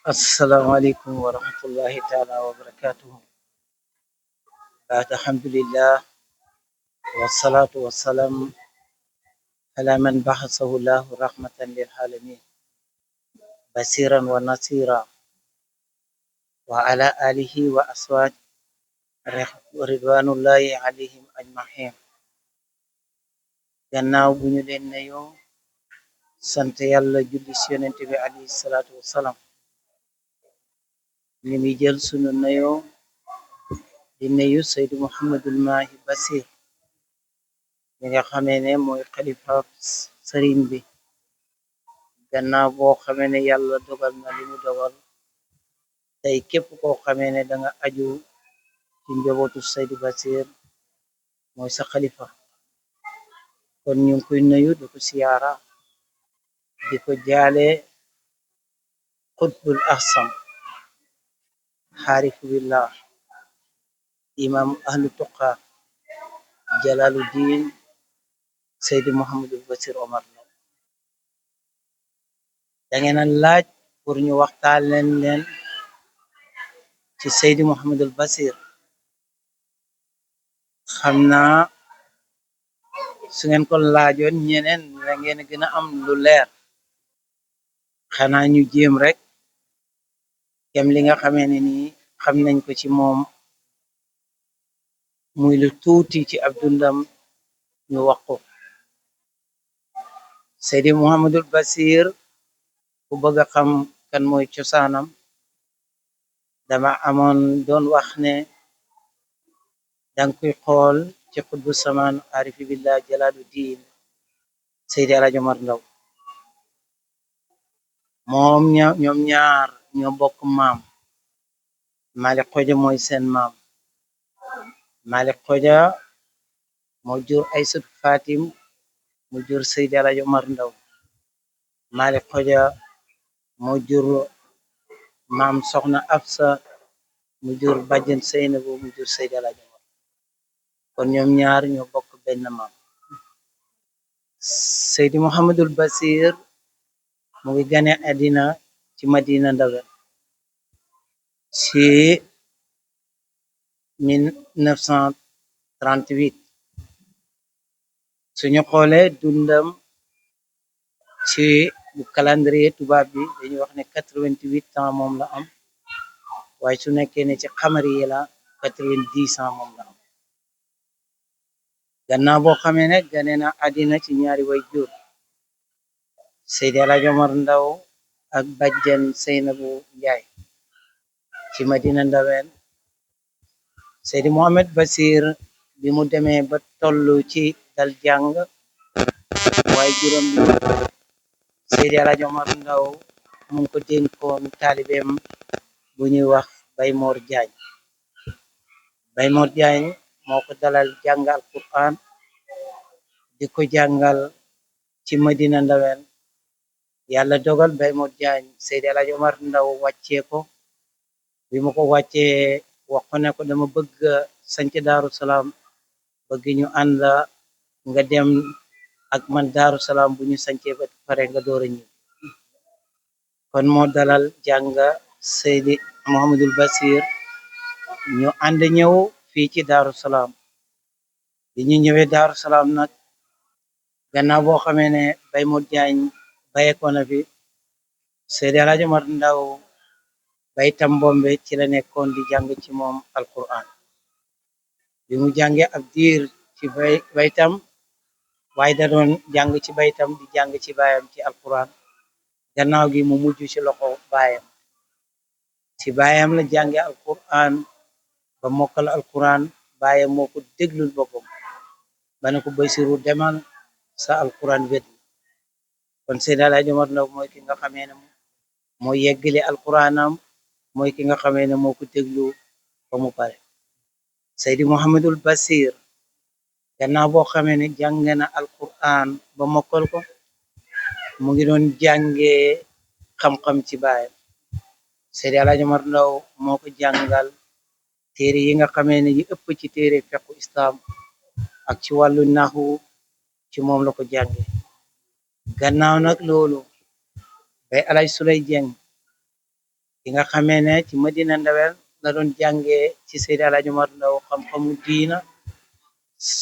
السلام عليكم ورحمة الله تعالى وبركاته. بعد الحمد لله والصلاة والسلام على من بعثه الله رحمة للعالمين بصيرا ونصيرا وعلى آله وأصحابه ورضوان الله عليهم أجمعين. gannaaw bu ñu leen nuyoo sant yàlla julli ci yonent bi alayhi salaatu wassalaam ñu ngi jël sunu nuyoo di nuyu Seydi Mouhamadul Mahi Basir mi nga xamee ne mooy xalifa sëriñ bi gannaaw boo xamee ne yàlla dogal na li mu dogal tey képp koo xamee ne danga aju ci njobootu Seydi Basir mooy sa xalifa kon ñu ngi koy nuyu di ko siyaara di ko jaale xutbul ahsam xaarifu billah imam ahlu tuqa jalaluddin Seydi Mouhamadul Basir Omar Ndaw dangeen a laaj pour ñu waxtaan leen ci Seydi Mouhamadul Basir xam naa su ngeen ko laajoon ñeneen la ngeen gën a am lu leer xanaa ñu jéem rek kem li nga xamee ne nii xam nañ ko ci moom muy lu tuuti ci ab dundam ñu wax ko. Seydi Mouhamadul Basir ku bëgg a xam kan mooy cosaanam dama amoon doon wax ne danga koy xool ci xutbu samaan arifi billah jalaluddin Seydi Alaaji Omar Ndaw ñoom ñaar ñoo bokk maam Malik Xoja mooy seen maam Malik Xoja moo jur Aysatu Fatim mu jur Seydi Alaaji Omar Ndaw Malik Xoja moo jur maam Soxna Afsa mu jur bàjjen Seynabu mu jur Seydi Alaaji Omar kon ñoom ñaar ñoo bokk benn maam. Seydi Mouhamadul Basir mu ngi gane àddina ci Madina Ndawen ci 1938 suñu xoolee dundam ci bu calendrier tubaab bi dañuy wax ne 88 ans moom la am waaye su nekkee ne ci xamari yi la 90 ans moom la am gannaaw boo xamee ne gane na àddina ci ñaari way jur Seydi Alaaji Omar Ndaw ak bàjjen Seynabu Njaay ci Madina Ndawen Seydi Mouhamad Basir bi mu demee ba tollu ci dal jàng waaye juróom bi Seydi Alaaji Omar Ndaw mu ngi ko dénkoon taalibeem bu ñuy wax Baymor Jaañ Baymor Jaañ moo ko dalal jàngal Qur'an di ko jàngal ci Madina Ndawen yàlla dogal Baymor Jaañ Seydi Alaaji Omar Ndaw wàccee ko bi mu ko wàccee wax ko ne ko dama bëgg sanc Daaru Salaam bëgg ñu ànd nga dem ak man Daaru Salaam bu ñu sancee ba pare nga doora ñëw kon moo dalal jàng Seydi Mouhamadul Basir ñu ànd ñëw fii ci Daaru Salaam bi ñu ñëwee Daaru Salaam nag gannaaw boo xamee ne Baymor Jaañ bayeko na fi Seydi Alaaji Omar Ndaw baytam bombe ci la nekkoon di jàng ci moom alquran bi mu jànge ab diir ci baytam waaye da doon jàng ci baytam di jàng ci baayam ci alquran gannaaw gi mu mujj ci loxo baayam ci baayam la jànge alquran ba mokkal alquran baayam moo ko déglul boppam ba ne ko Basiru demal sa alquran wet kon Seydi Alaaji Omar Ndaw mooy ki nga xamee ne moo yeggale alquranam mooy ki nga xamee ne moo ko déglu ba mu pare Seydi Mouhamadul Basir gannaaw boo xamee ne jàng na alquran ba mokkal ko mu ngi doon jàngee xam-xam ci baayam Seydi Alaaji Omar Ndaw moo ko jàngal téere yi nga xamee ne yi ëpp ci téere fiqhu islam ak ci wàllu naxu ci moom la ko jànge gannaaw nag loolu bay Alaaji Sulay Jeng ki nga xamee ne ci Madina Ndaween la doon jàngee ci Seydi Alaaji Omar Ndaw xam-xamu diina.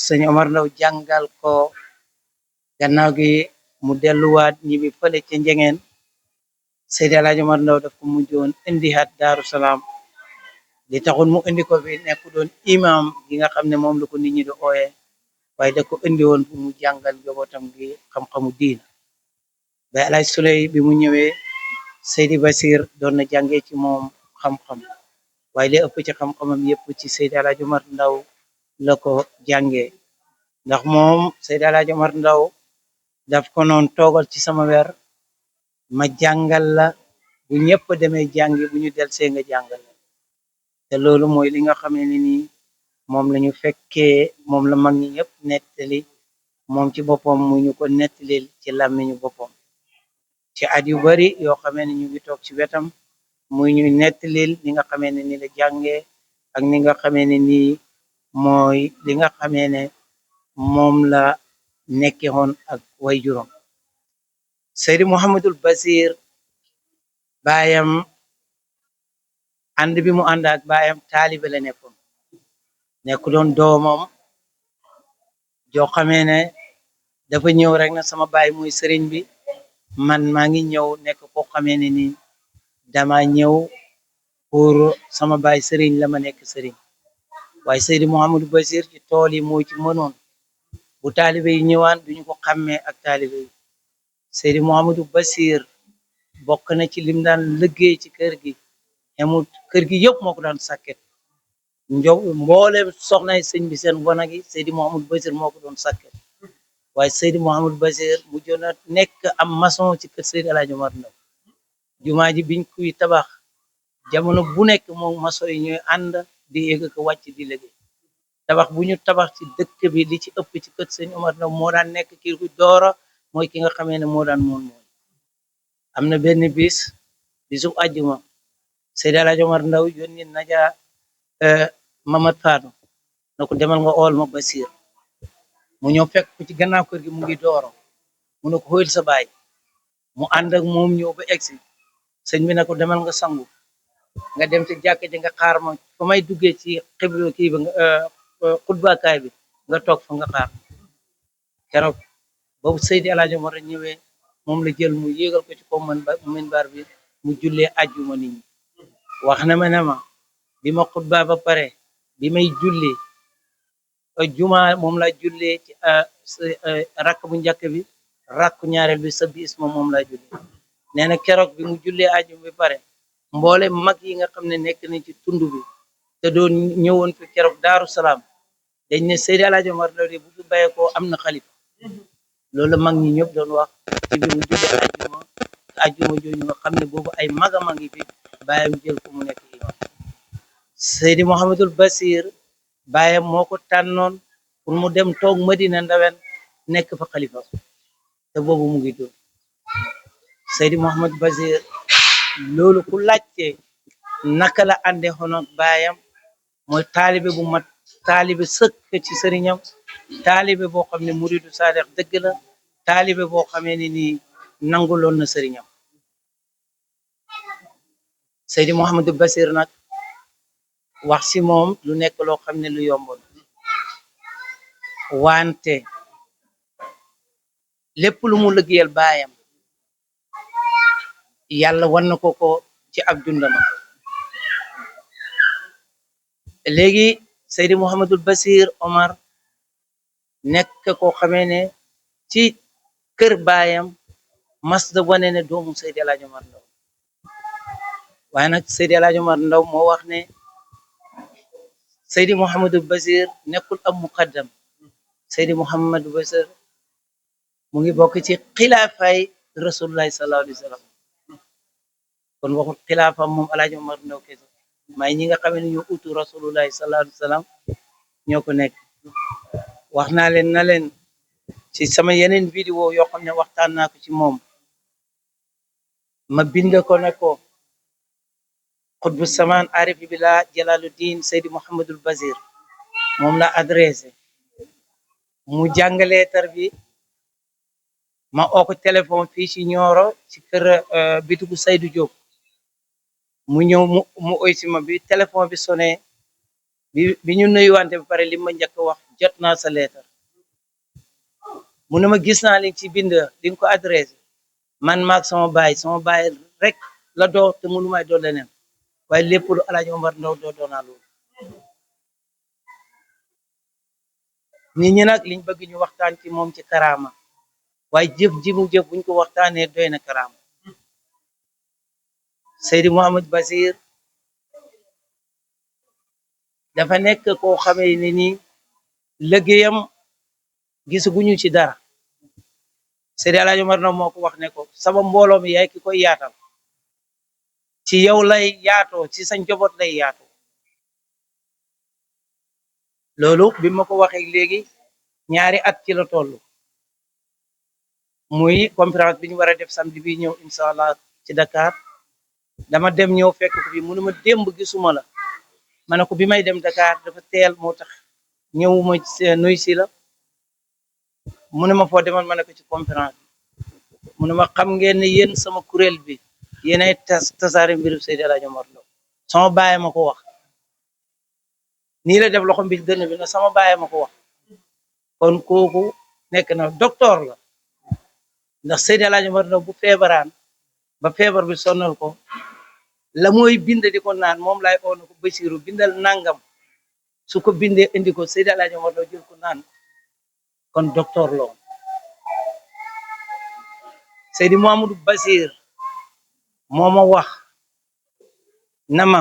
sëñ Omar Ndaw jàngal ko, gannaaw gi mu delluwaat ñibi fële ca njengeen. Seydi Alaaji Omar Ndaw daf ko mujjoon indihaat Daaru Salaam. li taxul mu indi ko fi nekku doon imam gi nga xam ne moom la ko nit ñi di ooye, waaye da ko indi woon bu mu jàngal njabootam gi xam-xamu diina. ba Alaaji Suley bi mu ñëwee, Seydi Basir doon na jàngee ci moom xam-xam, waaye li ëpp ci xam-xamam yépp ci Seydi Alaaji Omar Ndaw la ko jàngee. ndax moom Seydi Alaaji Omar Ndaw daf ko noon toogal ci sama wer ma jàngal la, bu ñëpp demee jàngi bu ñu del see nga jàngal la. te loolu mooy li nga xamee ne nii moom lañu fekkee, moom la mag ñi ñëpp nettali, moom ci boppam mu ñu ko nettalil ci làmmiñu boppam ci at yu bari yoo xamee ne ñu ngi toog ci wetam, muy ñu nettalil li nga xamee ne ni la jàngee ak ni nga xamee ne nii mooy li nga xamee ne moom la nekke woon ak way juróom. Seydi Mouhamadul Basir baayam, ànd bi mu ànd ak baayam taalibe la nekkoon, nekku doon doomam joo xamee ne dafa ñëw rek na sama baay muy sëriñ bi, man maa ngi ñëw nekk koo xamee ne ni dama ñëw pour sama baay sëriñ la ma nekk sëriñ. waaye Seydi Mouhamadou Basir ci tool yi moo ci mënoon, bu taalibe yi ñëwaan duñu ko xàmmee ak taalibe yi. Seydi Mouhamadou Basir bokk na ci lim daan liggéey ci kër gi, xemul kër gi yëpp moo ko daan sàkket. Mboolem soxnay sëñ bi seen wana gi Seydi Mouhamadou Basir moo ko doon sàkket. waaye Seydi Mouhamadou Basir mujjoon na nekk am maçon ci kër Seydi Alaaji Omar Ndaw. jumaa ji biñ kuy tabax, jamono bu nekk moom maçon yi ñooy ànd di yéeg ko wàcc di liggéey. tabax bu ñu tabax ci dëkk bi li ci ëpp ci kër sëñ Omar Ndaw moo daan nekk kii ku doora, mooy ki nga xamee ne moo daan mooy. am na benn bisu àjjuma, Seydi Alaaji Omar Ndaw yónni naja Mamad Faatu na ko demal nga ool ma Basir. mu ñëw fekk ko ci gannaaw kër gi mu ngi dooro, mu ne ko xoyil sa baay. mu ànd ak moom ñëw ba egsi, sëñ bi na ko demal nga sangu, nga dem ci jàkk ji nga xaar ma fa may duggee ci xibla kii ba xutbaakaay bi nga toog fa nga xaar. keroog boobu Seydi Alaaji Omar ñëwee, moom la jël mu yéegal ko ci kaw minbar bi, mu jullee àjjuma nit ñi. wax na ma ne ma bi ma xutba ba pare, bi may julli juma moom la jullee ci rakk bu njëkk bi, rakku ñaareel bi sabbi isma moom la julli. nee na keroog bi mu jullee àjjuma bi pare, mboole mag yi nga xam ne nekk nañ ci tund bi te doon ñëwoon fi keroog Daaru Salaam, dañ ne Seydi Alaaji Omar Ndaw de bu fi bàyyeekoo am na xalifa. loolu mag ñi ñëpp doon wax ci bi mu jullee àjjuma jooju nga xam ne boobu ay maga mag yi fi bàyyam jël ko mu nekk imam. Seydi Mouhamadul Basir baayam moo ko tànnoon pour mu dem toog Madina Ndawen nekk fa xalifa, te boobu mu ngi dund. Seydi Mouhamadou Basir loolu ku laajte naka la ànde xonoon baayam, mooy taalibe bu mat, taalibe sëkk ci sëriñam, taalibe boo xam ne muridu saadex dëgg la, taalibe boo xamee ne nii nanguloon na sëriñam. Seydi Mouhamadou Basir nag wax si moom lu nekk loo xam ne lu yomboon, wante lépp lu mu liggéeyal baayam yàlla wan na ko ko ci ab dundama. léegi Seydi Mouhamadul Basir Omar nekk koo xamee ne ci kër baayam mas da wane ne doomu Seydi Alaaji Omar Ndaw. waaye nag Seydi Alaaji Omar Ndaw moo wax ne Seydi Mouhamadul Basir nekkul ab muqaddam. Seydi Mouhamadul Basir mu ngi bokk ci xilaafay rasulullahi sallallahu alayhi wa sallam. kon waxul xilaafam moom Alaaji Omar Ndaw kese, may ñi nga xam ne ñoo utu rasulullahi sallallahu alayhi wa sallam ñoo ko nekk. wax naa leen na leen ci sama yeneen vidéo yoo xam ne waxtaan naa ko ci moom, ma bind ko ne ko xutbu samaan arifi billah Jalaluddin Seydi Mouhamadul Basir moom la adressé. mu jàngalee tar bi, ma oo ko téléphone fii ci Ñooro ci kër bitigu Saydu Jóob. mu ñëw mu oy si ma bi téléphone bi sonné bi ñu nuyuwante ba pare li ma njëkk wax jot naa sa leetar mu ne ma gis naa li ci bind li nga ko adressé man maag sama baay rek la doo te mënu may doo leneen waaye lépp lu Alaaji Omar Ndaw doo doonaa loolu nit ñi nag liñ bëgg ñu waxtaan ci moom ci karaama waaye jëf ji mu jëf buñ ko waxtaanee doy na karaama Seydi Mouhamed Basir dafa nekk koo xamee ne ni liggéeyam gisaguñu ci dara Seydi Alaaji Omar Ndaw moo ko wax ne ko sama mbooloo mi yaay ki koy yaatal ci yow lay yaatoo ci sa njaboot lay yaatoo loolu bi ma ko waxee léegi ñaari at ci la toll muy conférence bi ñu war a def samedi bi ñëw incha allah ci Dakar dama dem ñëw fekk ko fi mu ne ma démb gisuma la ma ne ko bi may dem Dakar dafa teel moo tax ñëwuma nuy si la mu ne ma foo demal ma ne ko ci conférence bi mu ne ma xam ngeen ne yéen sama kuréel bi yéenay tasaare mbiru Seydi Alaaji Omar Ndaw sama baay ma ko wax nii la def loxo mbi dënn bi na sama baay ma ko wax kon kooku nekk na docteur la ndax Seydi Alaaji Omar Ndaw bu feebaraan ba feebar bi sonnal ko la mooy bind di ko naan moom lay oo na ko Basiru bindal nangam su ko bindee indi ko Seydi Alaaji Omar Ndaw jël ko naan kon docteur la woon Seydi Mouhamadou Basir moo ma wax na ma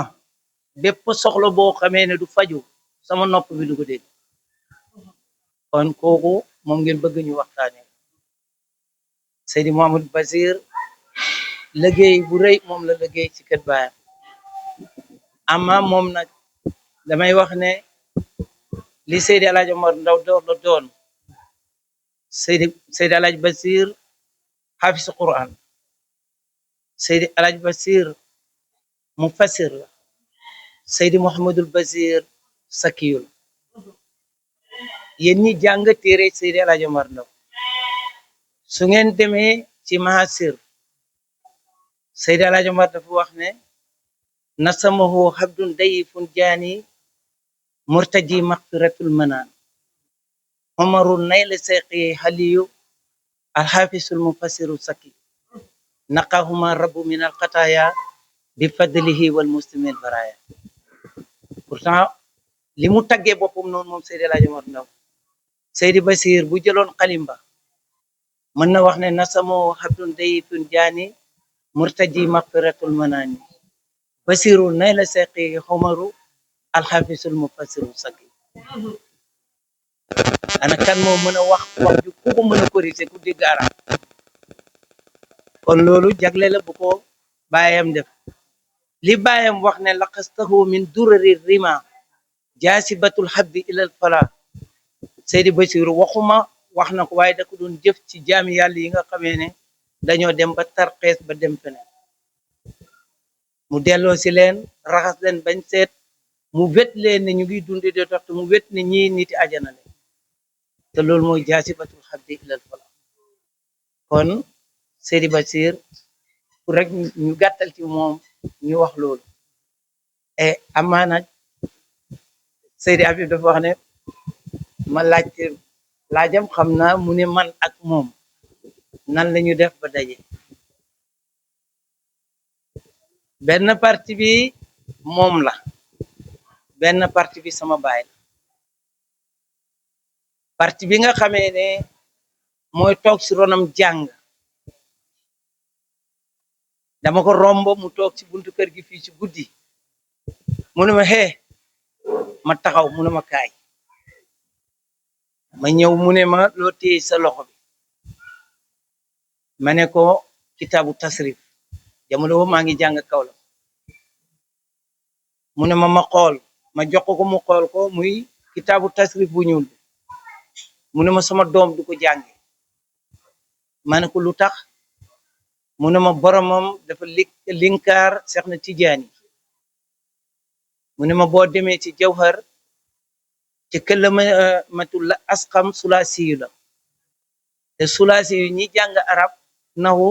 bépp soxla boo xamee ne du faju sama nopp bi du ko dégg kon kooku moom ngeen bëgg ñu waxtaane Seydi Mouhamadou Basir liggéey bu rëy moom la liggéey ci kër baayam ama moom nag damay wax ne li Seydi Alaaji Omar Ndaw doon la doon Seydi Alaaji Basir xaafis Quran Seydi Alaaji Basir mufassir la Seydi Mouhamadul Basir sakiyul yéen ñi jàng téere Seydi Alaaji Omar Ndaw su ngeen demee ci mahasir Seydi Alaaji Omar dafa wax ne nasamahu habdun dayifun jaani murtaji maxfiratul manaan omarul nayla seyqi xaliyu alxaafisul mufassiru saki naqahuma rabbu min alxataaya bi fadlihi wal muslimin baraya pourtant li mu taggee boppam noonu moom Seydi Alaaji Omar Ndaw Seydi Basir bu jëloon xalimba mën na wax ne nasamoo habdun dayifun jaani murtaji maxfiratul manaani basiru nay la seqi xomaru alxafisul mufassiru saki ana kan moo mën a wax ju ku ko mën a corriger ku dégg arab kon loolu jagle la bu ko baayam def li baayam wax ne laqastahu min durari rima jaasibatul habdi ilal fala Seydi Basiru waxuma wax na ko waaye da ko doon jëf ci jaami yàlla yi nga xamee ne dañoo dem ba tarxees ba dem feneen mu delloo si leen raxas leen bañ seet mu wet leen ne ñu ngi dundi de tax mu wet ne ñii niti ajana leen te loolu mooy jaasibatul habdi ilal fala kon Seydi Basir pour rek ñu gàttal ci moom ñu wax loolu et amaana Seydi Habib dafa wax ne ma laajte laajam xam naa mu ne man ak moom nan lañu def ba daje benn parti bi moom la benn parti bi sama baay la parti bi nga xamee ne mooy toog ci ronam jàng dama ko romb mu toog ci buntu kër gi fii ci guddi mu ne ma xee ma taxaw mu ne ma kaay ma ñëw mu ne ma loo téye sa loxo bi ma ne ko kitaabu tasrif jamono boobu maa ngi jàng kaw la mu ne ma xool ma jox ko mu xool ko muy kitaabu tasrif bu ñuul bi mu ne ma sama doom du ko jànge ma ne ko lu tax mu ne ma boromam dafa linkaar Seex na Tijaani mu ne ma boo demee ci jawhar ci këlamatul asxam sulaasi yu la te sulaasi yu ñi jàng arab naxu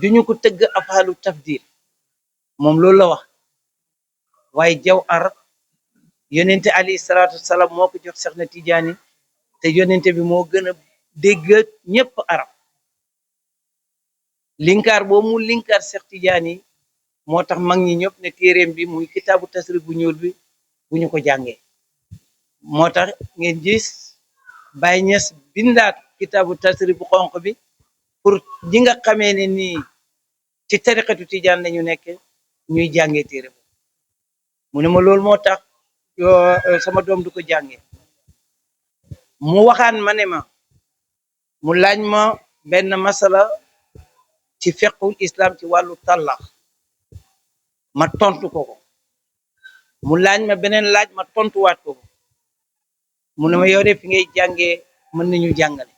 duñu ko tëgg afaalu tafdil moom loolu la wax waaye jawhar yonente alayhi salaatu wasalaam moo ko jox Seex na Tijaani te yonente bi moo gën a dégg ñépp arab linkaar boobu mu linkaar Seex Tijaani moo tax mag ñi ñëpp ne téeréem bi muy kitaabu tasrif bu ñuul bi bu ñu ko jàngee moo tax ngeen gis Baay Ñas bindaat kitaabu tasrif bu xonq bi pour ñi nga xamee ne nii ci tariqatu tijaan lañu nekk ñuy jàngee téere bu mu ne ma loolu moo tax sama doom du ko jàngee mu waxaan ma ne ma mu laaj ma benn masala ci fiqhul islam ci wàllu tallax ma tontu ko mu laaj ma beneen laaj ma tontuwaat ko mu ne ma yow de fi ngay jàngee mën nañu jàngale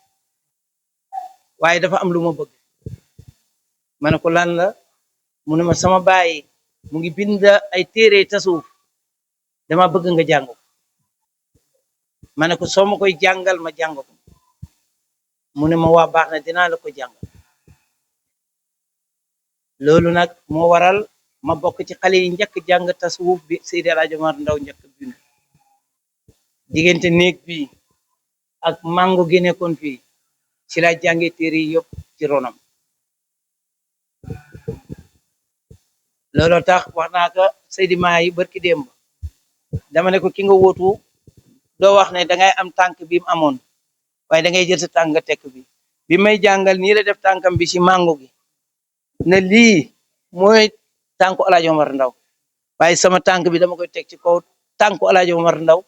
waaye dafa am lu ma bëgg ma ne ko lan la mu ne ma sama baay mu ngi bind ay téere tasawuf dama bëgg nga jàng ko ma ne ko soo ma koy jàngal ma jàng ko mu ne ma waa baax na dinaa la ko jàngal loolu nag moo waral ma bokk ci xale yi njëkk jàng tasawuf bi Seydi El Hadji Omar Ndaw njëkk bind diggante néeg bi ak mango gi nekkoon fii ci la jànge téere yi yëpp ci ronam looloo tax wax naa ko Seydi maa yi barki démb dama ne ko ki nga wóotu doo wax ne dangay am tànk bi mu amoon waaye da ngay jël sa tànk nga tekk bi may jàngal nii la def tànkam bi ci mango gi ne lii mooy tànku El Hadji Omar Ndaw waaye sama tànk bi dama koy teg ci kaw tànku El Hadji Omar Ndaw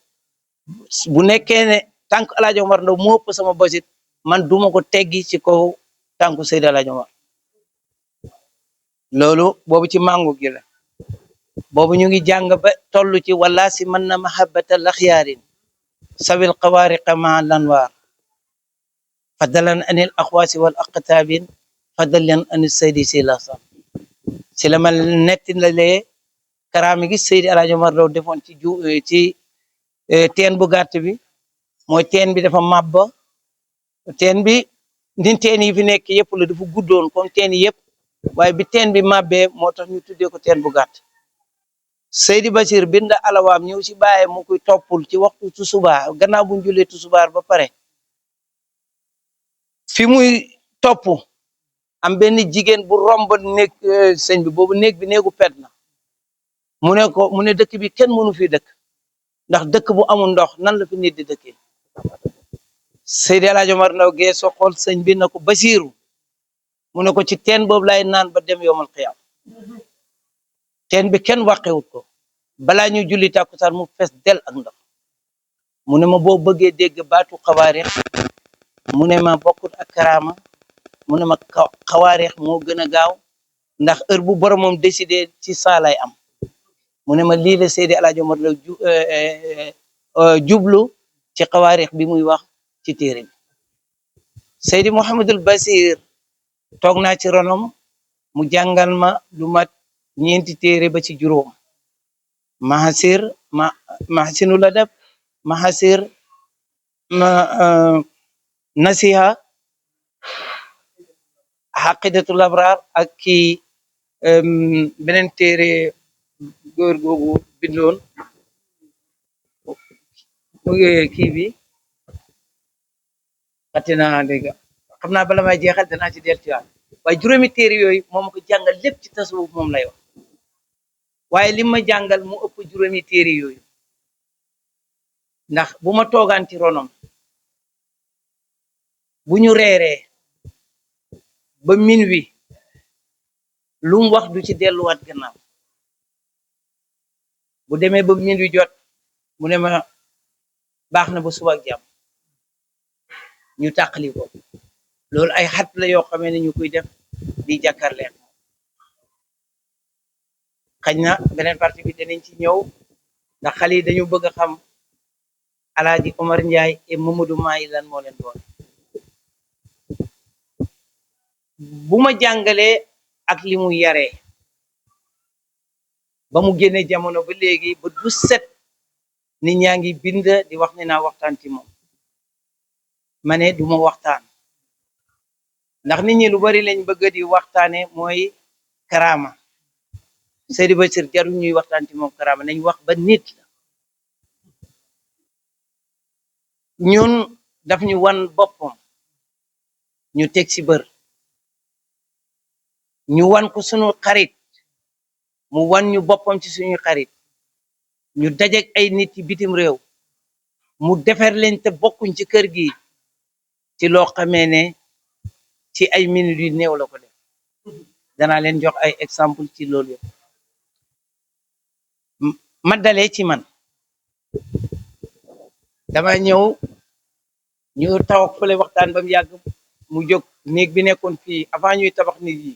bu nekkee ne tànku El Hadji Omar Ndaw moo ëpp sama bosit man duma ko teggi ci kaw tànku Seydi El Hadji Omar loolu boobu ci mango gi la boobu ñu ngi jàng ba toll ci wala si mën na mahabbata laxyaarin sawil xawaariqa ma lanwaar fadalan anil axwaasi wal aqtaabin fadalan anil saydi si lasam si la ma netti la lee karaami gi Seydi El Hadji Omar Ndaw defoon ci teen bu gàtt bi mooy teen bi dafa màbba teen bi ni teen yi fi nekk yëpp la dafa guddoon comme teen yi yëpp waaye bi teen bi màbbee moo tax ñu tuddee ko teen bu gàtt Seydi Bachir bind alawaam ñëw ci bàyyi mu koy toppul ci waxtu tusubaar gannaaw bu ñu jullee tusubaar ba pare fi muy topp am benn jigéen bu romb néeg sëñ bi boobu néeg bi néegu pet na mu ne dëkk bi kenn mënu fi dëkk ndax dëkk bu amul ndox nan la fi nit di dëkkee Seydi El Hadji Omar Ndaw gee soo xool sëñ bi na ko Basiiru mu ne ko ci teen boobu lay naan ba dem yowmal xiyaam teen bi kenn wàqewut ko balaa ñu julli tàkkusaan mu fees del ak ndox mu ne ma boo bëggee dégg baatu xawaarix mu ne ma bokkut ak karaama mu ne ma xawaarix moo gën a gaaw ndax heure bu boromam décidé ci saa lay am mu ne ma lii la Seydi El Hadji Omar Ndaw jublu ci xawaarix bi muy wax ci téere bi Seydi Mouhamadul Basir toog naa ci ronom mu jàngal ma lu mat ñeenti téere ba ci juróom mahasinul adab mahasir nasiha haqidatul abrar ak kii beneen téere góor googu bindoon kii bi xatina dégg xam naa bala may jeexal danaa ci del ci waat waaye juróomi téere yooyu moom ma ko jàngal lépp ci tasawuf moom lay wax waaye li ma jàngal mu ëpp juróomi téere yooyu ndax bu ma toogaan ci ronom bu ñu reeree ba minuit lu mu wax du ci delluwaat gannaaw bu demee ba minuit jot mu ne ma baax na ba suba ak jàmm ñu tàqali ko loolu ay xat la yoo xamee ne ñu koy def di jàkkaarleen xañ na beneen partie bi danañ ci ñëw ndax xale yi dañu bëgg a xam Alaaji Omar Njaay et Mamadou Maay lan moo leen boole bu ma jàngalee ak li mu yaree ba mu génne jamono ba léegi ba du set nit ñaa ngi bind di wax ne naa waxtaan ci moom ma ne duma waxtaan ndax nit ñi lu bari lañ bëgg di waxtaane mooy karaama Seydi Bachir jarul ñuy waxtaan ci moom karaama nañ wax ba nit la ñun daf ñu wan boppam ñu teg ci bër ñu wan ko suñu xarit mu wan ñu boppam ci suñu xarit ñu dajek ay nit ci bitim réew mu defer leen te bokkuñ ci kër gi ci loo xamee ne ci ay minutes yu néew la ko def danaa leen jox ay exemple ci loolu yëpp ma dalee ci man dama ñëw ñu taw ak fële waxtaan ba mu yàgg mu jóg néeg bi nekkoon fii avant ñuy tabax nit yi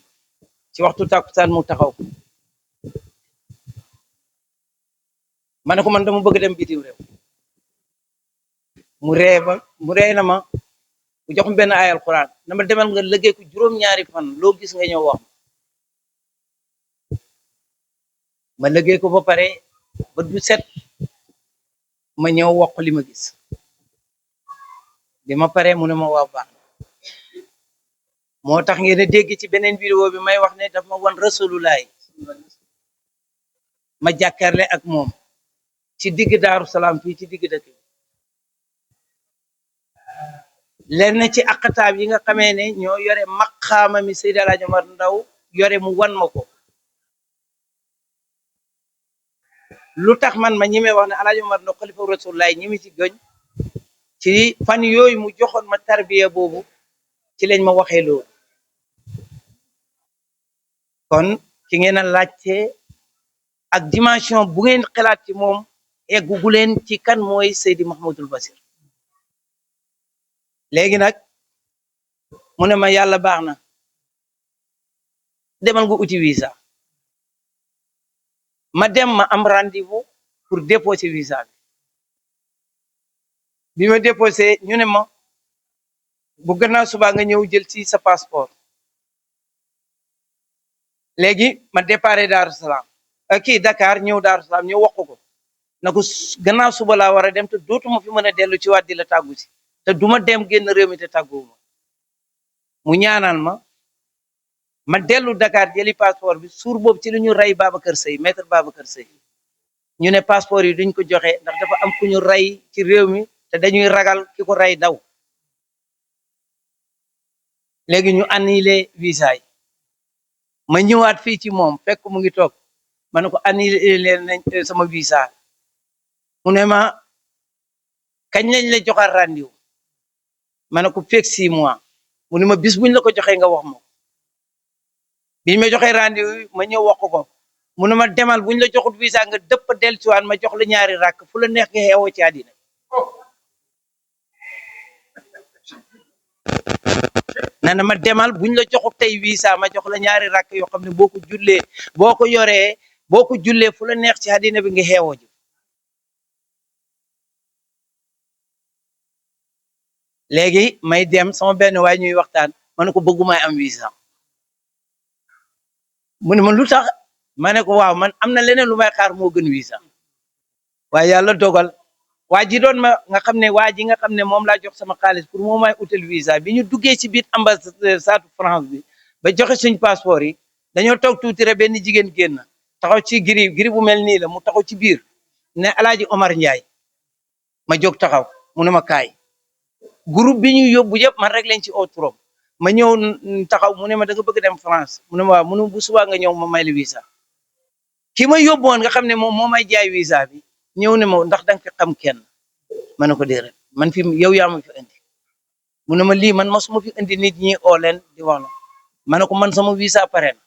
ci waxtu tàkkusaan mu taxaw ma ne ko man dama bëgg dem bitim réew mu ree na ma mu jox ma benn ayal Alxuraan na ma demal nga liggéey ko juróom-ñaari fan loo gis nga ñëw wax ma liggéey ko ba pare ba du set ma ñëw wax li ma gis bi ma pare mu ne ma waaw baax moo tax ngeen a dégg ci beneen vidéo bi may wax ne daf ma wan rasulullahi ma jàkkaarle ak moom ci digg Daaru Salaam fii ci digg dëkk bi lenn ci aqtaab yi nga xamee ne ñoo yore maqaama mi Seydi El Hadji Omar Ndaw yore mu wan ma ko lu tax man ma ñime wax ne El Hadji Omar Ndaw xalifa rasulullahi ñimi ci gëñ ci fan yooyu mu joxoon ma tarbiya boobu ci lañ ma waxee loolu kon ki ngeen a laajte ak dimension bu ngeen xalaat ci moom eggugu leen ci kan mooy Seydi Mouhamadul Basir léegi nag mu ne ma yàlla baax na demal nga uti visa ma dem ma am rendez-vous pour déposer visa bi ma déposé ñu ne ma bu gannaaw suba nga ñëw jël ci sa passeport léegi ma déparé Daaru Salaam kii Dakar ñëw Daaru Salaam ñëw wax ko na ko gannaaw suba laa war a dem te dootuma fi mën a dellu ci waat di la tàggu si te duma dem génn réew mi te tàgguwuma mu ñaanal ma dellu Dakar jëli passeport bi suur boobu ci lu ñu rey Babacar Seye maître Babacar Seye ñu ne passeport yi duñ ko joxe ndax dafa am ku ñu rey ci réew mi te dañuy ragal ki ko rey daw léegi ñu annulé visa yi ma ñëwaat fii ci moom fekk mu ngi toog ma ne ko annulé leen nañ sama visa mu ne ma kañ lañ la joxal rendez-vous ma ne ko fekk 6 mois mu ne ma bis buñ la ko joxee nga wax ma biñ ma joxee rendez-vous ma ñëw wax ko mu ne ma demal buñ la joxut visa nga dëpp dellusiwaat ma jox la ñaari rakk fu la neex nga xeewoo ci àddina nana ma demal buñ la joxut tey visa ma jox la ñaari rakk yoo xam ne boo ko jullee boo ko jullee fu la neex ci àddina bi nga xeewoo ji léegi may dem sama benn waay ñuy waxtaan ma ne ko bëggumaay am visa mu ne ma lu tax ma ne ko waaw man am na leneen lu may xaar moo gën visa waaye yàlla dogal waa ji doon ma nga xam ne waa ji nga xam ne moom laa jox sama xaalis pour moo may utal visa bi ñu duggee ci biir ambassade France bi ba joxe suñ passeport yi dañoo toog tuuti rek benn jigéen génn taxaw ci giri bu mel nii la mu taxaw ci biir ne El Hadji Omar Ndiaye ma jóg taxaw mu ne ma kaay groupe bi ñu yóbbu yëpp man rek lañ ci au trop ma ñëw taxaw mu ne ma da nga bëgg dem France mu ne ma waaw mu ne bu subaa nga ñëw ma may la visa ki ma yóbboon nga xam ne moom moo may jaay visa bi ñëw ne ma ndax danga fi xam kenn ma ne ko déedéet man fi yow yaa ma fi indi mu ne ma lii man mosuma fi indi nit ñi oo leen di wax na ma ne ko man sama visa pare na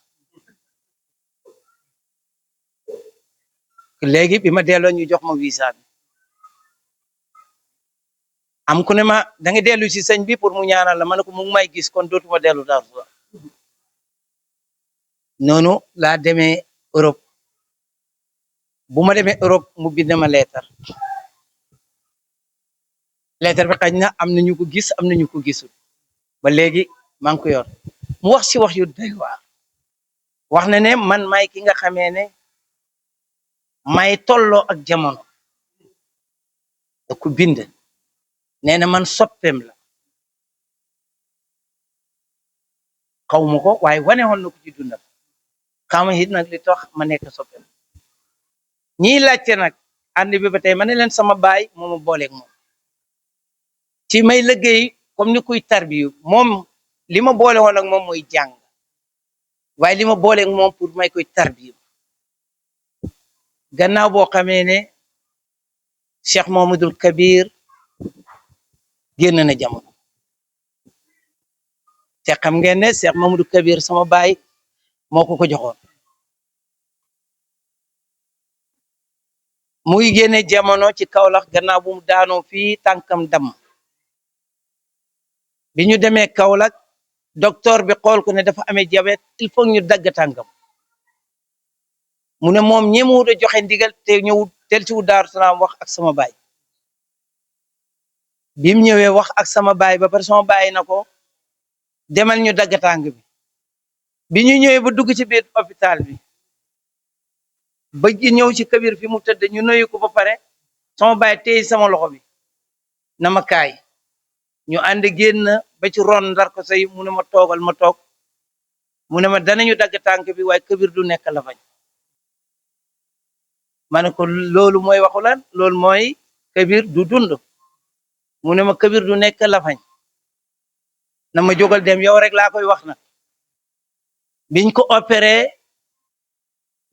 léegi bi ma delloo ñu jox ma visa bi am ku ne ma da nga dellu si sëñ bi pour mu ñaanal la ma ne ko mu ngi may gis kon dootuma dellu Daaru Salaam noonu laa demee Europe bu ma demee Europe mu bind ma leetar bi xañ na am nañu ko gis am nañu ko gisul ba léegi maa ngi ko yor mu wax si wax yu doy waar wax na ne man may ki nga xamee ne may tolloo ak jamono da ko bind nee na man soppeem la xaw ma ko waaye wane woon na ko ci dundam xama it nag li tax ma nekk soppe ñiy laajte nag ànd bi ba tey ma ne leen sama baay moo ma booleeg moom ci may liggéey comme ni kuy tarbiyu moom li ma boole woon ak moom mooy jàng waaye li ma booleeg moom pour may koy tarbiyu gannaaw boo xamee ne Cheikh Mamadul Kabir génn na jamono te xam ngeen ne Cheikh Mamadul Kabir sama baay moo ko joxoon muy génne jamono ci Kaolack gannaaw bu mu daanoo fii tànkam dam bi ñu demee Kaolack docteur bi xool ko ne dafa amee diabète il faut ñu dagg tànkam mu ne moom ñemewut a joxe ndigal te ñëwut tel ci wu Daaru Salaam wax ak sama baay bi mu ñëwee wax ak sama baay ba pare sama baay na ko demal ñu dagg tànk bi ñu ñëwee ba dugg ci biir hôpital bi ba ñëw ci Kabir fi mu tëdd ñu nuyu ko ba pare sama baay téye sama loxo bi na ma kaay ñu ànd génn ba ci ron ndar ko say mu ne ma toogal ma toog mu ne ma danañu dagg tànk bi waaye Kabir du nekk la fañ ma ne ko loolu mooy waxu lan loolu mooy Kabir du dund mu ne ma Kabir du nekk la fañ na ma jógal dem yow rek laa koy wax nag biñ ko opéré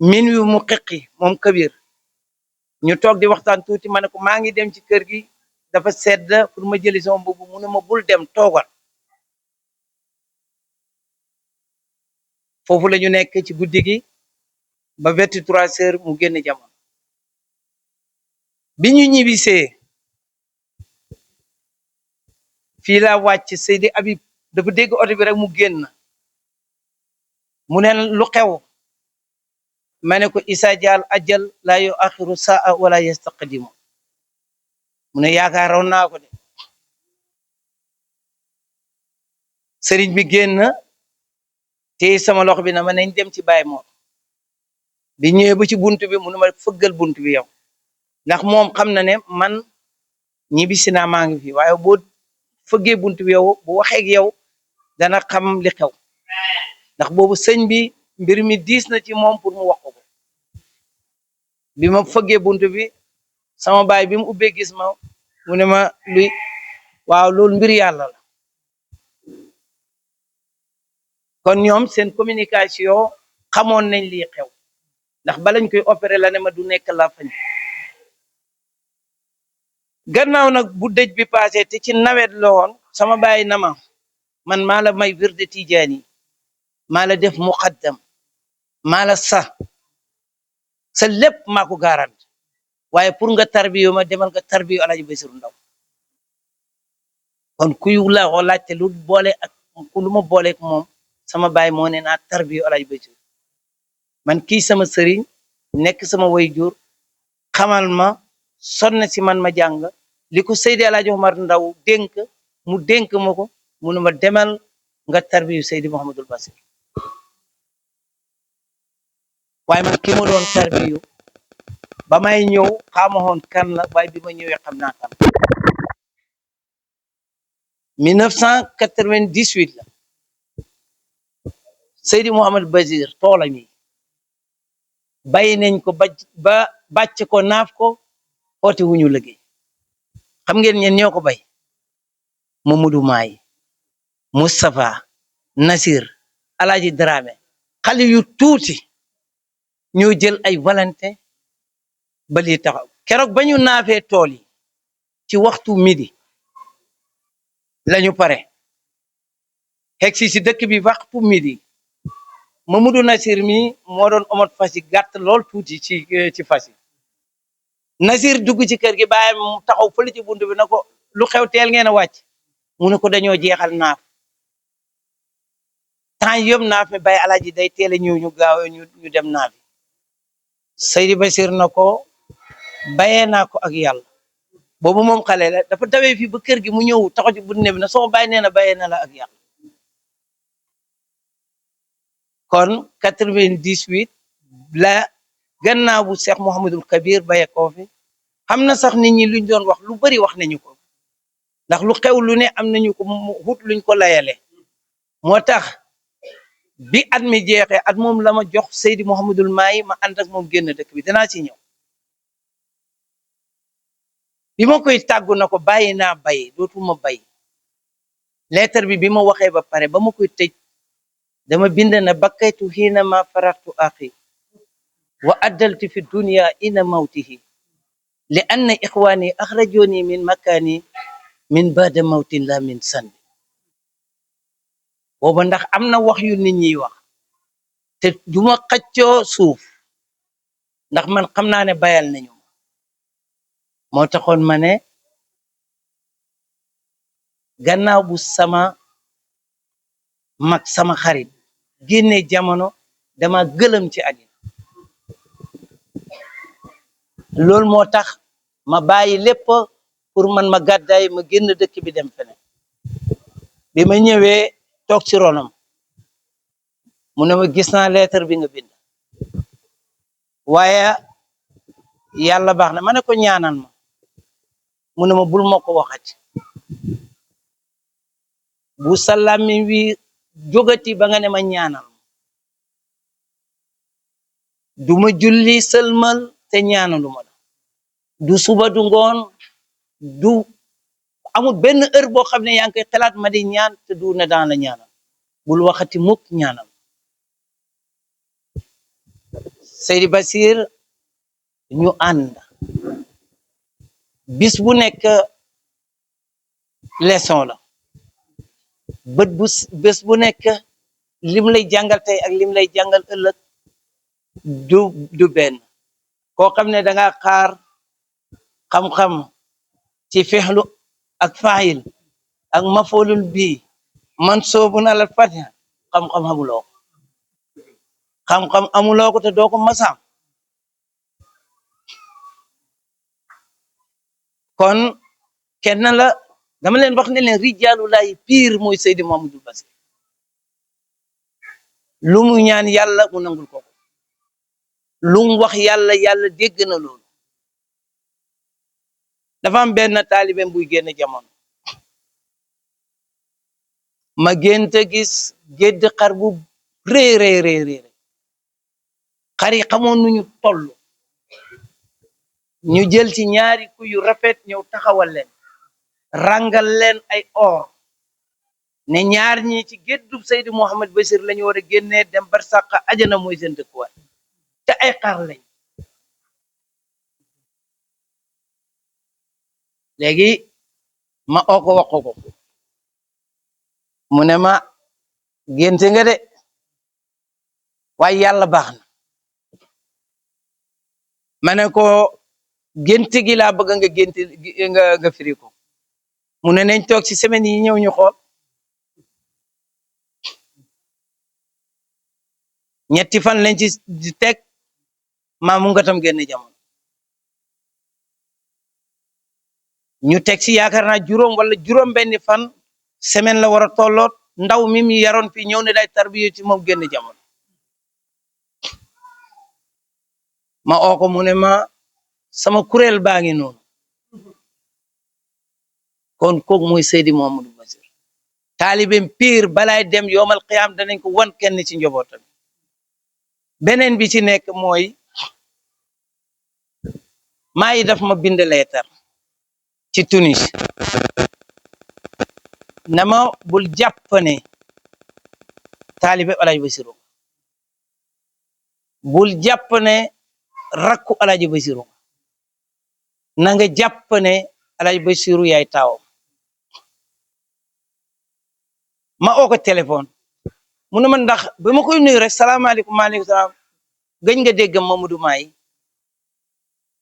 min wi mu xiqi moom Kabir ñu toog di waxtaan tuuti ma ne ko maa ngi dem ci kër gi dafa sedd pour ma jëli sama mbubb mu ne ma bul dem toogal foofu la ñu nekk ci guddi gi ba 23 heures mu génn jamono bi ñu ñibbisee fii laa wàcc Seydi Habib dafa dégg oto bi rek mu génn mu ne lu xew ma ne ko isa jaal ajal laa yu axiru saa wala yastaqdimu mu ne yaakaaroon naa ko de sëriñ bi génn te sama loxo bi na ma nañ dem ci Baay Moor bi ñëwee ba ci buntu bi mu ne ma fëggal buntu bi yow ndax moom xam na ne man ñibbisi naa maa ngi fi waaye boo fëggee buntu bi yow bu waxee ak yow dana xam li xew ndax boobu sëñ bi mbir mi diis na ci moom pour mu wax ko bi ma fëggee buntu bi sama baay bi mu ubbee gis ma mu ne ma luy waaw loolu mbir yàlla la kon ñoom seen communication xamoon nañ lii xew ndax balañ koy opéré la ne ma du nekk la fañ gannaaw nag bu dëj bi passé te ci nawet la woon sama baay na ma man maa la may wirde tijaani maa la def muqaddam maa la sa lépp maa ko garant waaye pour nga tarbiyo ma demal nga tarbiyo Alaaji Basiru Ndaw kon kuy la ko laajte lu boole ak lu ma booleek moom sama baay moo ne naa tarbiyo Alaaji Basiru man kii sama sëriñ nekk sama wayjur xamal ma sonn si man ma jàng li ko Seydi Alaaji Omar Ndaw dénk mu dénk ma ko mu ne ma demal nga tarbiyu Seydi Mouhamadul Basir waaye man ki ma doon tarbiyu ba may ñëw xamaxoon kan la waaye bi ma ñëwee xam naa kan 1998 la Seydi Mouhamad Basir toola mi bàyyi nañ ko ba bàcc ko naaf ko oote wuñu liggéey xam ngeen ñen ñoo ko bay Mamadou Maay Moustapha Nasir Alaaji Dramé xale yu tuuti ñoo jël ay volonté ba lii taxaw keroog ba ñu naafee tool yi ci waxtu midi lañu pare xeg si dëkk bi waxtu midi Mamadou Nasir mi moo doon omat fas yi gàtt lool tuuti ci fas yi Nasir dugg ci kër gi bàyyi mu taxaw fële ci buntu bi na ko lu xew teel ngeen a wàcc mu ne ko dañoo jeexal naaf temps yëpp naaf mi bay Alaaji day teel a ñëw ñu gaaw ñu dem naaf yi Seydi Basir na ko bayee naa ko ak yàlla boobu moom xale la dafa dawee fii ba kër gi mu ñëw taxaw ci buntu bi na soo bàyyi nee na bayee na la ak yàlla kon 98 la gannaaw bu Cheikh Mouhamadul Kabir baye koo fi xam na sax nit ñi luñ doon wax lu bari wax nañu ko ndax lu xew lu ne am nañu ko hut luñ ko layale moo tax bi at mi jeexee at moom la ma jox Seydi Mouhamadul Mahi ma ànd ak moom génn dëkk bi danaa ci ñëw bi ma koy tàggu na ko bàyyi naa bay dootuma bay lettre bi ma waxee ba pare ba ma koy tëj dama bind na bakkaytu xiina ma faraxtu axi wa addaltu fi dunya ina mawtihi li anna ixwaani axrajoni min makaani min baada mawtin la min sanbi booba ndax am na wax yu nit ñiy wax te duma xaccoo suuf ndax man xam naa ne bayal nañu moo taxoon ma ne gannaaw bu sama mag sama xarit génne jamono dama gëlëm ci àddina loolu moo tax ma bàyyi lépp pour man ma gàddaay ma génn dëkk bi dem feneen bi ma ñëwee toog ci ronam mu ne ma gis naa lettre bi nga bind waaye yàlla baax na ma ne ko ñaanal ma mu ne ma bul ma ko waxati bu salami wi jógati ba nga ne ma ñaanal ma du ma julli sëlmal te ñaanaluma la du suba du ngoon du amul benn heure boo xam ne yaa ngi koy xalaat ma di ñaan te du ne daan la ñaanal bul waxati mukk ñaanal Seydi Basir ñu ànd bis bu nekk leçon la bés bu nekk lim lay jàngal tey ak lim lay jàngal ëllëg du benn koo xam ne danga xaar xam-xam ci fexlu ak faayil ak mafoolul bii man soobun alal fatiha xam-xam amuloo ko xam-xam amuloo ko te doo ko masaam kon kenn la dama leen wax ne leen rijaalullahi piir mooy Seydi Mouhamadul Basir lu mu ñaan yàlla mu nangul ko lu mu wax yàlla yàlla dégg na loolu dafa am benn taalibeem buy génn jamono ma gént gis gédd xar bu réeréeréeré xar yi xamoon nuñu toll ñu jël ci ñaari ku yu rafet ñëw taxawal leen rangal leen ay or ne ñaar ñi ci géddub Seydi Mouhamad Basir lañu war a génnee dem barsaqa ajana mooy seen dëkkuwaay te ay xar lañ léegi ma oo ko wax ko mu ne ma génte nga de waaye yàlla baax na ma ne ko génte gi laa bëgg nga génte nga firi ko mu ne nañ toog ci semaine yi ñëw ñu xool ñetti fan lañ ci di teg maa mu nga tam génn jamono ñu teg ci yaakaar naa juróom wala juróom benni fan semaine la war a tolloot ndaw mi mu yaroon fi ñëw ne day tarbiye ci moom génn jamono ma oo ko mu ne ma sama kuréel baa ngi noonu kon kooku mooy Seydi Mouhamadou Basir taalibeem piir balaay dem yoomal qiyaam danañ ko wan kenn ci njobootam beneen bi ci nekk mooy maa yi daf ma bind leetar ci Tunis na ma bul jàpp ne taalibe Alaaji Basiru bul jàpp ne rakku Alaaji Basiru na nga jàpp ne Alaaji Basiru yaay taawam ma oo ko téléphone mu ne ma ndax ba ma koy nuyu rek salaamaaleykum maaleykum salaam gëj nga dégg Mamadou Mahi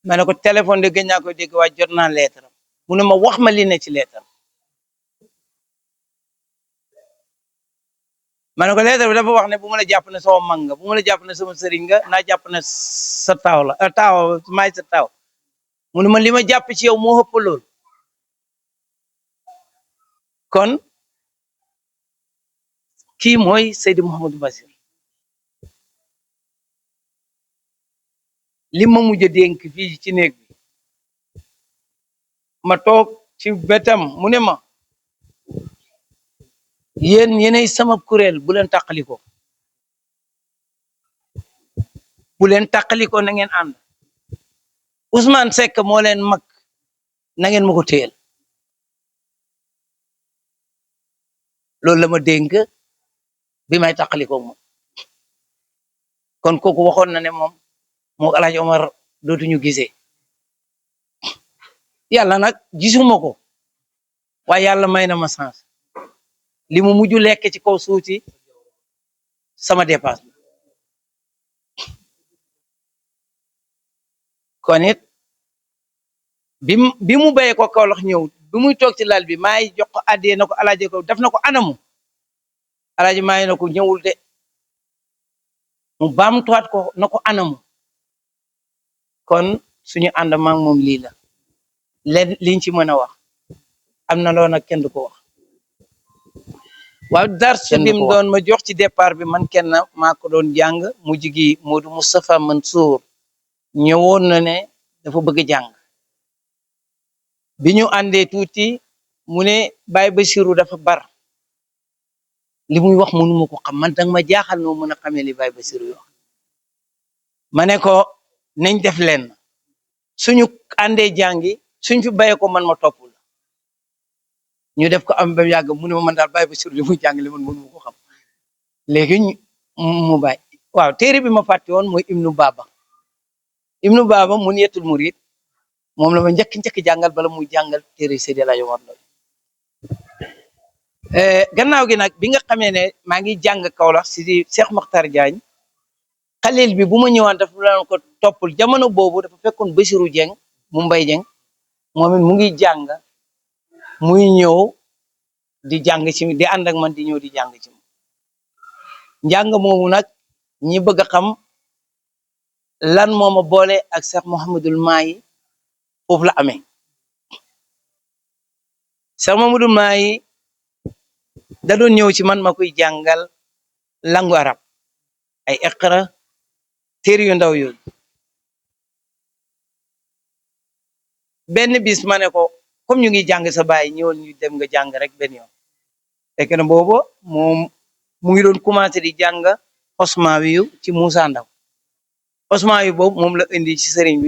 ma ne ko téléphone de gëj naa koy dégg waaye jot naa lettre mu ne ma wax ma li ne ci lettre ma ne ko lettre bi dafa wax ne bu ma la jàpp ne sama mag nga bu ma la jàpp ne sama sëriñ nga naa jàpp ne sa taaw la taaw maay sa taaw mu ne ma li ma jàpp ci yow moo ëpp lool kon kii mooy Seydi Mouhamadou Basir li ma mujj a dénk fii ci néeg bi ma toog ci wetam mu ne ma yéen yéenay sama kuréel bu leen tàqali ko bu leen tàqalikoo na ngeen ànd Ousmane Seck moo leen mag na ngeen ma ko téyel loolu la ma dénk bi may tàqalikoo moom kon kooku waxoon na ne moom moo Alaaji Omar dootuñu gisee yàlla nag gisuma ko waaye yàlla may na ma sens li mu mujj lekk ci kaw suuf si sama dépasse kon it bi mu béyee ko Kaolack ñëw bi muy toog ci lal bi maay jox ko addee na ko alaaji ko def na ko anamu alaaji maay na ko ñëwul de mu baamtuwaat ko na ko anamu kon suñu ànd maag moom lii la leen liñ ci mën a wax am na loo nag kenn du ko wax waaw darsu bim doon ma jox ci départ bi man kenn maa ko doon jàng mujj gi Modou Moustapha Mansour ñëwoon na ne dafa bëgg jàng bi ñu àndee tuuti mu ne Baye Bassirou dafa bar li muy wax mënuma ko xam man danga ma jaaxal noo mën a xamee li Baye Bassirou yi wax ma ne ko nañ def leen suñu àndee jàngi suñ fi bayee ko man ma topp la ñu def ko am ba yàgg mu ne ma man daal Baye Bassirou li muy jàng li man mënuma ko xam léegi mu bàyyi waaw téere bi ma fàtte woon mooy Ibnu Baba mun yetul murid moom la ma njëkk jàngal bala muy jàngal téere Seydi El Hadji Omar Ndaw gannaaw gi nag bi nga xamee ne maa ngi jàng Kaolack si Cheikh Makhtar Diagne xalil bi bu ma ñëwaan dafa laan ko toppul jamono boobu dafa fekkoon Bassirou Dieng mu Mbay Dieng moom it mu ngi jàng muy ñëw di jàng ci di ànd ak man di ñëw di jàng ci njàng moomu nag ñi bëgg a xam lan moo ma boole ak Cheikh Mouhamadul Mahi foofu la amee Cheikh Mouhamadul Mahi da doon ñëw ci man ma koy jàngal langue arab ay iqra téere yu ndaw yooyu benn bis ma ne ko comme ñu ngi jàng sa baay ñëwal ñu dem nga jàng rek benn yoon fekk na boobu moom mu ngi doon commencé di jàng Osma wi ci Moussa Ndaw Osma wi boobu moom la indi ci sëriñ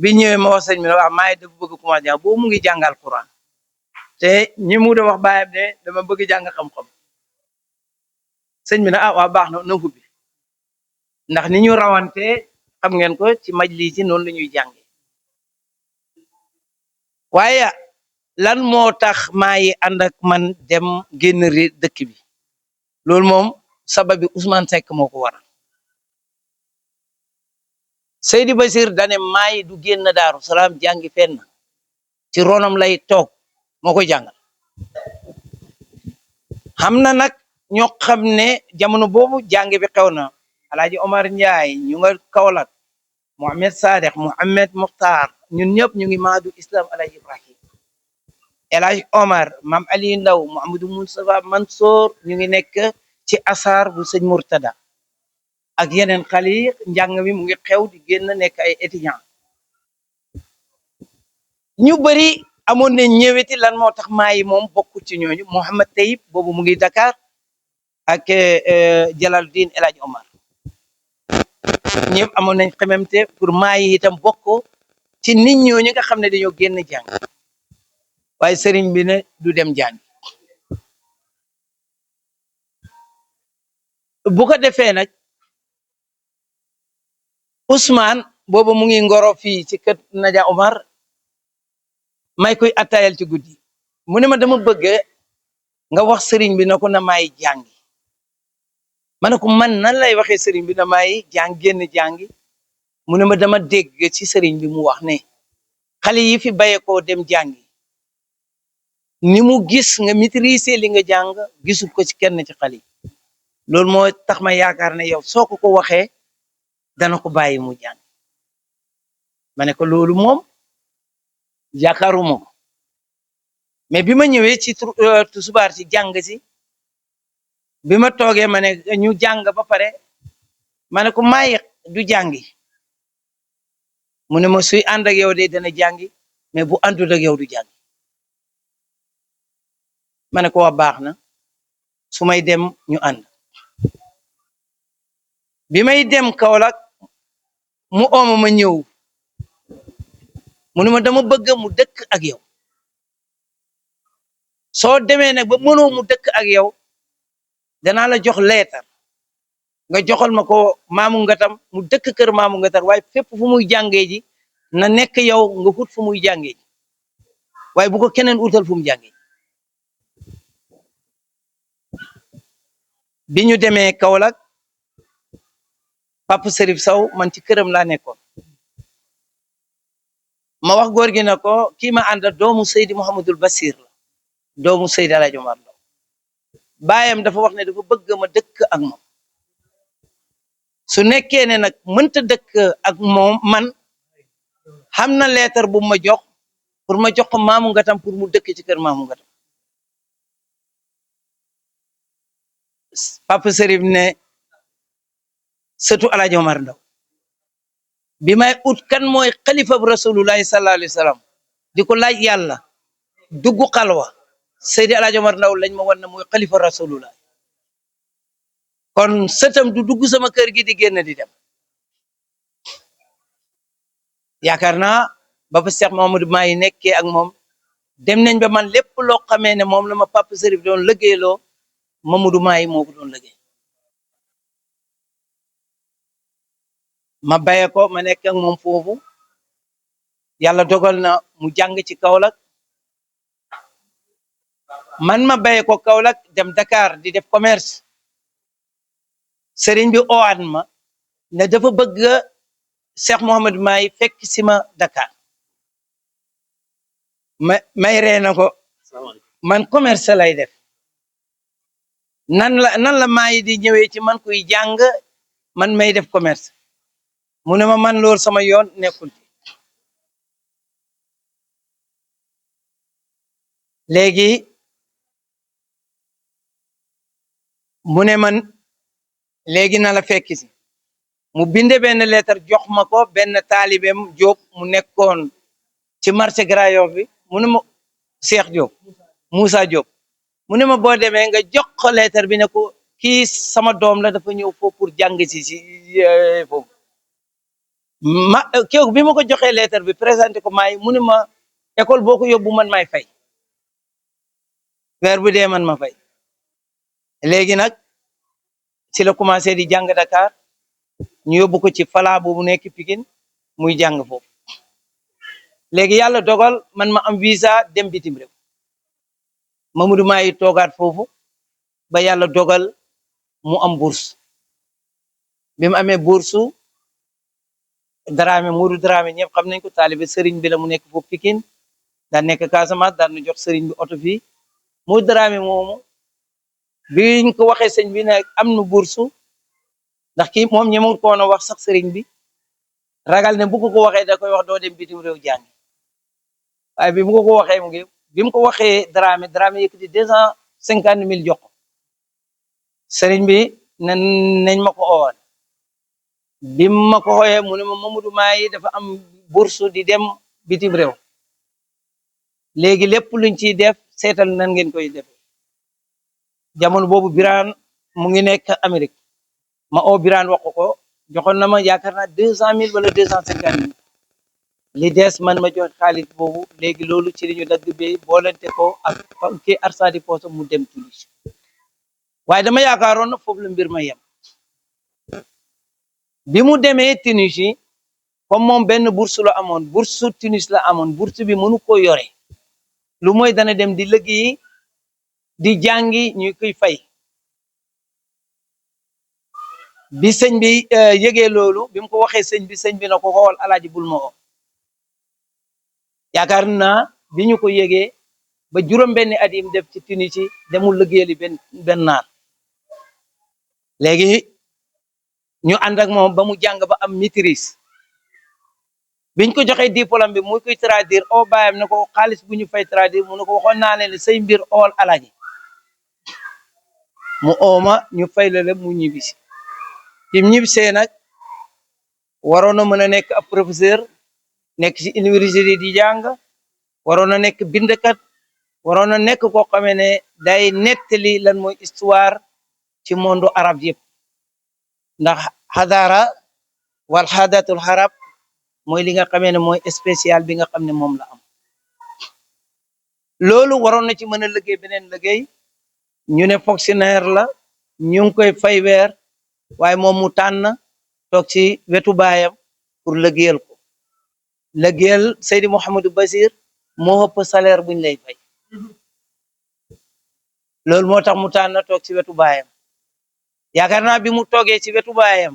bi ñëwee ma wax sëriñ bi ne wax maay dafa bëgg commencé jàng boobu mu ngi jàngal Quran te ñi mu da wax baayam ne dama bëgg jàng xam-xam sëñ bi ne ah waa baax na hubbi ndax ni ñu rawante xam ngeen ko ci majlis yi noonu la ñuy jànge waaye lan moo tax maa yi ànd ak man dem génn dëkk bi loolu moom sabab bi Ousmane Seck moo ko waral Seydi Basir dane maa yi du génn Daaru Salaam jàngi fenn ci ronam lay toog moo koy jàngal xam na nag ñoo xam ne jamono boobu jàng bi xew na Alaaji Omar Ndiaye ñu nga Kaolack Mohamed Sadex Mohamed Mokhtar ñun ñëpp ñu ngi maadu islam Alaaji Ibrahim El Hadj Omar Mam Ali Ndaw Mouhamadou Moustapha Mansour ñu ngi nekk ci asar bu sëñ Murtada ak yeneen xale yi njàng mi mu ngi xew di génn nekk ay étudiant ñu bëri amoon ne ñëweti lan moo tax maayi moom bokkul ci ñooñu Mohamed Tayib boobu mu ngi Dakar ak Jalaluddin El Hadj Omar ñëpp amoon nañ xememte pour maayi itam bokk ci nit ñooñu nga xam ne dañoo génn jàng waaye sëriñ bi ne du dem jàng bu ko defee nag Ousmane boobu mu ngi ngoro fii ci kër Nadia Omar may koy attayal ci guddi mu ne ma dama bëgg nga wax sëriñ bi na ko na may jàngi ma ne ko man nan lay waxee sëriñ bi na may jàng génn jàngi mu ne ma dama dégg ci sëriñ bi mu wax ne xale yi fi baye koo dem jàngi ni mu gis nga maîtriser li nga jàng gisul ko ci kenn ci xale yi loolu moo tax ma yaakaar ne yow soo ko waxee dana ko bàyyi mu jàng ma ne ko loolu moom yaakaaruma ko mais bi ma ñëwee ci tusubaar ci jàng si bi ma toogee ma ne ñu jàng ba pare ma ne ko maay du jàngi mu ne ma suy ànd ak yow de dana jàngi mais bu àndul ak yow du jàngi ma ne ko wax baax na su may dem ñu ànd bi may dem Kaolack mu ooma ma ñëw mu ne ma dama bëgg mu dëkk ak yow soo demee nag ba mënoo mu dëkk ak yow danaa la jox leetar nga joxal ma ko maamu ngatam mu dëkk kër maamu ngatar waaye fépp fu muy jàngee ji na nekk yow nga xut fu muy jàngee ji waaye bu ko keneen utal fu mu jàngee bi ñu demee Kaolack Papa Serif Sow man ci këram laa nekkoon ma wax góor gi na ko kii ma àndal doomu Seydi Mouhamadul Basir la doomu Seydi Alaaji Omar Ndaw baayam dafa wax ne dafa bëgg ma dëkk ak moom su nekkee ne nag mënta dëkk ak moom man xam na leetar bu ma jox pour ma jox ko maamu ngatam pour mu dëkk ci kër maamu ngatam Papa Serif ne sëtu Alaaji Omar Ndaw bi may ut kan mooy xalifa bu rasulullahi sallallahu alayhi wa sallam di ko laaj yàlla dugg xalwa Seydi Alaaji Omar Ndaw lañ ma wan ne mooy xalifa rasulullah kon sëtam du dugg sama kër gi di génn di dem yaakaar naa ba fa Cheikh Mamadou maa yi nekkee ak moom dem nañ ba man lépp loo xamee ne moom la ma Papa Serif doon liggéeyloo Mamadou maa yi moo ko doon liggéey ma baye ko ma nekk ak moom foofu yàlla dogal na mu jàng ci Kaolack man ma baye ko Kaolack dem Dakar di def commerce sëriñ bi owaat ma ne dafa bëgg Cheikh Mouhamadou Maay fekk si ma Dakar may ree na ko man commerce lay def nan la Maay di ñëwee ci man kuy jàng man may def commerce mu ne ma man loolu sama yoon nekkul léegi mu ne man léegi na la fekk si mu binde benn lettre jox ma ko benn taalibeem Diop mu nekkoon ci marché Grand Yoff bi mu ne ma Cheikh Diop Moussa Diop mu ne ma boo demee nga jox ko lettre bi ne ko kii sama doom la dafa ñëw foofu pour jàng si foofu ma kéw bi ma ko joxee lettre bi présenté ko maay mu ne ma école boo ko yóbbu man maay fay weer bu dee man ma fay léegi nag ci la commencé di jàng Dakar ñu yóbbu ko ci fala boobu nekk Pikine muy jàng foofu léegi yàlla dogal man ma am visa dem bitim réew Mamadou Maay toogaat foofu ba yàlla dogal mu am bourse bi mu amee bourse Dramé Modou Dramé ñëpp xam nañ ko taalibe sëriñ bi la mu nekk foofu Pikine daan nekk Casamance daan na jox sëriñ bi oto fii Modou Dramé moomu biñ ko waxee sëñ bi ne am na bourse ndax kii moom ñemewut ko woon a wax sax sëriñ bi ragal ne bu ko waxee da koy wax doo dem bitim réew jàngi waaye bi mu ko waxee mu ngi bi mu ko waxee Dramé yëkkati 250 000 jox ko sëriñ bi nañ ma ko owoon bi ma ko xooyee mu ne ma Mamadou Maay dafa am bourse di dem bitim réew léegi lépp luñ ciy def seetal nan ngeen koy def jamono boobu Birane mu ngi nekk Amérique ma oo Birane wax ko joxoon na ma yaakaar naa 200 000 wala 250 000 li des man ma jox xaalis boobu léegi loolu ci li ñu dagg bi boolente ko ak kii arsadi poso mu dem Tunis waaye dama yaakaaroon na foofu la mbir ma yem bi mu demee Tunis yi comme moom benn bourse la amoon bourse Tunis la amoon bourse bi mënu ko yore lu mooy dana dem di liggéeyi di jàngi ñu koy fay bi sëñ bi yëgee loolu bi mu ko waxee sëñ bi na ko xool alaaji bul ma oo yaakaar naa bi ñu ko yëgee ba juróom-benni at yim def ci Tunis yi demul liggéeyali benn naar léegi ñu ànd ak moom ba mu jàng ba am maîtrise biñ ko joxee diplôme bi muy koy traduire oo baayam ne ko xaalis bu ñu fay traduire mu ne ko waxoon naa ne say mbir ool alaaji mu ooma ñu fay la mu ñibbisi ci ñibbisee nag waroon na mën a nekk ab professeur nekk ci université di jàng waroon na nekk bindkat waroon na nekk koo xamee ne day nettali lan mooy histoire ci monde arabe yëpp ndax xadaara wal xadatul xarab mooy li nga xamee ne mooy spécial bi nga xam ne moom la am. loolu waroon na ci mën a liggéey beneen liggéey ñu ne fonctionnaire la ñu ngi koy fay weer waaye moom mu tànn toog ci wetu baayam pour liggéeyal ko liggéeyal Seydi Mouhamadou Basir moo ëpp salaire buñ lay fay loolu moo tax mu tànn toog ci wetu baayam yaakaar naa bi mu toogee ci wetu baayam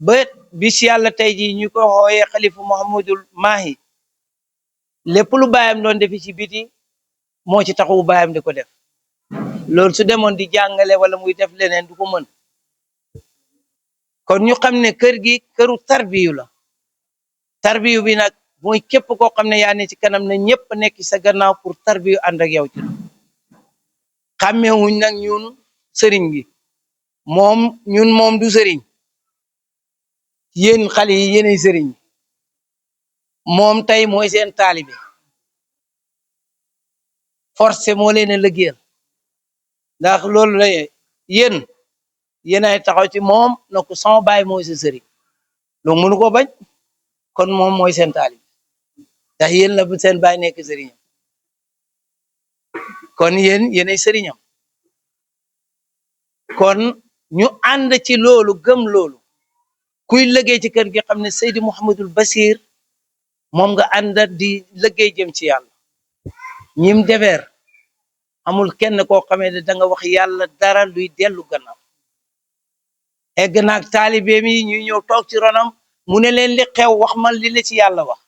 ba bis yàlla tey jii ñu ko xooyee xalifu Mouhamadul Mahi lépp lu baayam doon defi ci biti moo ci taxawu baayam di ko def loolu su demoon di jàngale wala muy def leneen du ko mën kon ñu xam ne kër gi këru tarbiyu la tarbiyu bi nag mooy képp koo xam ne yaa ne ci kanam ne ñëpp nekk sa gannaaw pour tarbiyu ànd ak yow ci xàmmewuñ nag ñun sëriñ gi ñun moom du sëriñ yéen xale yi yéenay sëriñ moom tey mooy seen taalibe forcé moo leen a liggéeyal ndax loolu la yéen ay taxaw ci moom na ko sama baay mooy sa sëriñ loolu mënu ko bañ kon moom mooy seen taalibe ndax yéen la bu seen baay nekk sëriñam kon yéenay sëriñam kon ñu ànd ci loolu gëm loolu kuy liggéey ci kër gi xam ne Seydi Mouhamadul Basir moom nga ànd di liggéey jëm ci yàlla ñim debeer amul kenn koo xamee ne da nga wax yàlla dara luy dellu gannaaw egg naag taalibeem yi ñuy ñëw toog ci ronam mu ne leen li xew wax man li la ci yàlla wax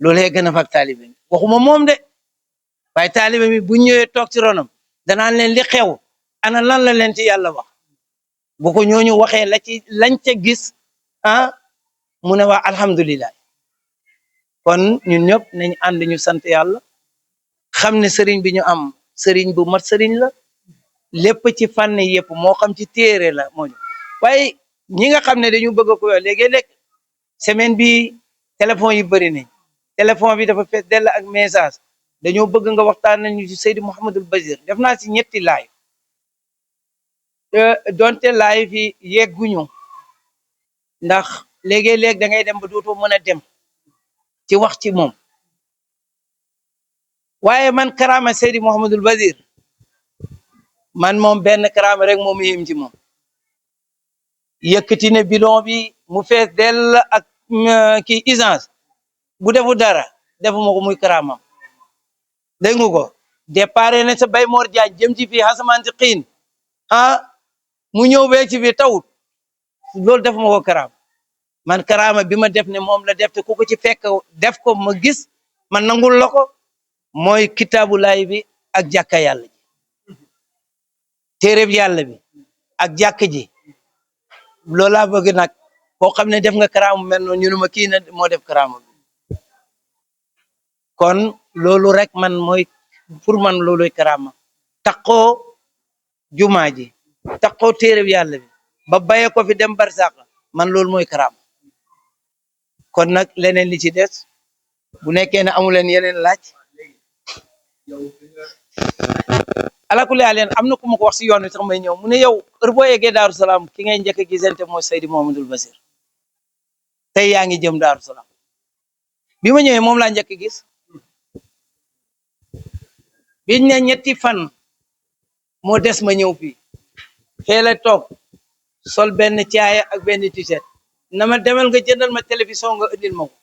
loolu egg na fa ak taalibeem waxuma moom de waaye taalibeem yi bu ñëwee toog ci ronam danaan leen li xew ana lan la leen ci yàlla wax bu ko ñooñu waxee lañ ca gis mu ne waa alhamdulilah kon ñun ñëpp nañ ànd ñu sant yàlla xam ne sëriñ bi ñu am sëriñ bu mat sëriñ la lépp ci fànn yëpp moo xam ci téere la mooñu waaye ñi nga xam ne dañu bëgg ko léegi-léeg semaine bi téléphone yi bëri nañ téléphone bi dafa fees dell ak message dañoo bëgg nga waxtaan nañu ci Seydi Mouhamadul Basir def naa ci ñetti live donte live yi yegguñu ndax léegi-léeg da ngay dem ba dootoo mën a dem ci wax ci moom waaye man karaama Seydi Mouhamadul Basir man moom benn karaama rek moom yim ci moom yëkkati ne bidon bi mu fees dell ak kii essence bu defu dara defuma ko muy karaamam dégg nga ko départ na sa bay moor jaaj jëm ci fii xasamaan si xiin mu ñëw bee ci fii tawut loolu defuma ko karaama man karaama bi ma def ne moom la def te ku ko ci fekk def ko ma gis man nangul la ko mooy kitaabu laay bi ak jàkka yàlla ji téereb yàlla bi ak jàkk ji loolu laa bëgg nag koo xam ne def nga karaama mel noonu ñu ne ma kii na moo def karaama bi kon loolu rek man mooy pour man looluy karaama taqoo jumaa ji taqoo téereb yàlla bi ba baye ko fi dem barsàq man loolu mooy karaama kon nag leneen li ci des bu nekkee ne amu leen yeneen laaj alakuli aleen am na ku ma ko wax si yoon wi sax may ñëw mu ne yow heure boo yeggee Daaru Salaam ki ngay njëkk a gisante mooy Seydi Mouhamadul Basir tey yaa ngi jëm Daaru Salaam bi ma ñëwee moom laa njëkk a gis biñ ne ñetti fan moo des ma ñëw fii xeela toog sol benn caaya ak benn t-shirt na ma demal nga jëndal ma télévision nga indil ma ko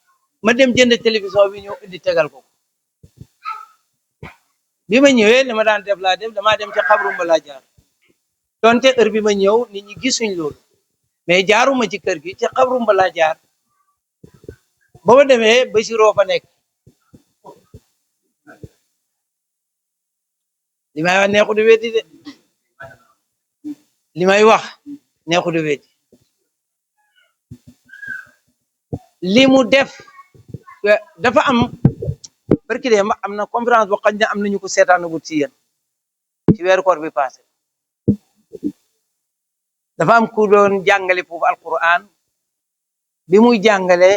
ma dem jënd télévision bi ñëw indi tegal ko bi ma ñëwee li ma daan def laa def damaa dem ci xabru ba laa jaar donte heure bi ma ñëw nit ñi gisuñ loolu mais jaaruma ci kër gi ci xabru ba laa jaar ba ma demee Basiroo fa nekk li may wax neexu di weddi de li may wax neexu di weddi li mu def dafa am barki de am na conférence boo xam ne am nañu ko seetaanagut ci yéen ci weeru koor bi passé dafa am ku doon jàngale foofu alquran bi muy jàngale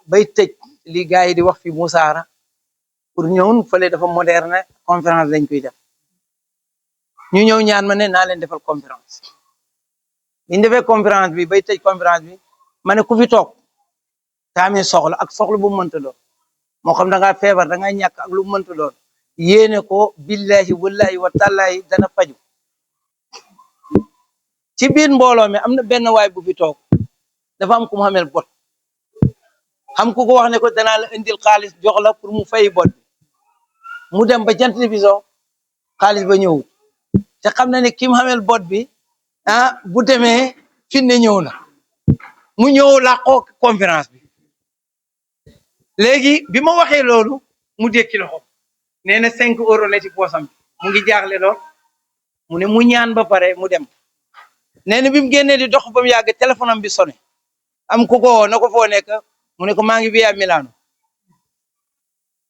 bay tëj li gars yi di wax fi musaara pour ñëwun fële dafa moderne conférence lañ koy def ñu ñëw ñaan ma ne naa leen defal conférence biñ defee conférence bi bay tëj conférence bi ma ne ku fi toog te amee soxla ak soxla bu mu mënta doon moo xam da ngaa feebar da ngaa ñàkk ak lu mu mënta doon yéene ko billahi wallahi wa tallahi dana faju ci biir mbooloo mi am na benn waay bu fi toog dafa am ku mu xamel bot xam ku ko wax ne ko danaa la indil xaalis jox la pour mu fay bot bi mu dem ba jant bi so xaalis ba ñëw te xam na ne ki mu xamel bot bi bu demee fi ne ñëw na mu ñëw làqoo conférence bi léegi bi ma waxee loolu mu dékki loxo nee na 5 € ne ci poosam bi mu ngi jaaxle lool mu ne mu ñaan ba pare mu dem nee na bi mu génnee di dox ba mu yàgg téléphone am bi sonné am ku ko woo na ko foo nekk mu ne ko maa ngi via Milano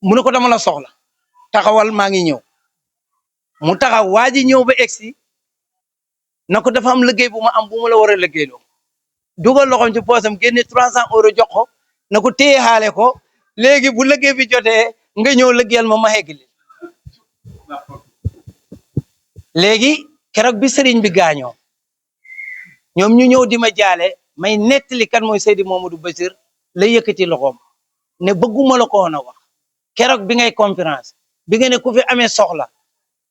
mu ne ko dama la soxla taxawal maa ngi ñëw mu taxaw waa ji ñëw ba egsi na ko dafa am liggéey bu ma am bu ma la war a liggéeyloo dugal loxoom ci poosam génne 300 € jox ko na ko téye xaale ko léegi bu liggéey bi jotee nga ñëw liggéeyal ma xeggli léegi keroog bi sëriñ bi gaañoo ñoom ñu ñëw di ma jaale may nettali kan mooy Seydi Mouhamadou Bachir la yëkkati loxoom ne bëgguma la ko woon a wax keroog bi ngay conférence bi nga ne ku fi amee soxla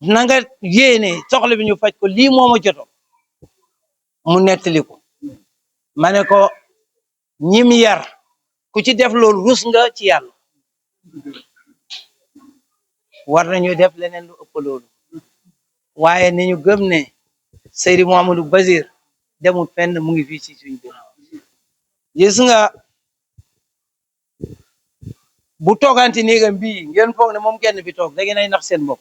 na nga yéene soxla bi ñu faj ko lii moo ma joto mu nettali ko ma ne ko ñim yar ku ci def loolu rus nga ci yàlla war nañu def leneen lu ëpp loolu waaye ni ñu gëm ne Seydi Mouhamadou Bachir demul fenn mu ngi fii ci suñ biir gis nga bu tooganti néegam bii ngeen foog ne moom kenn bi toog da ngeen ay nax seen bopp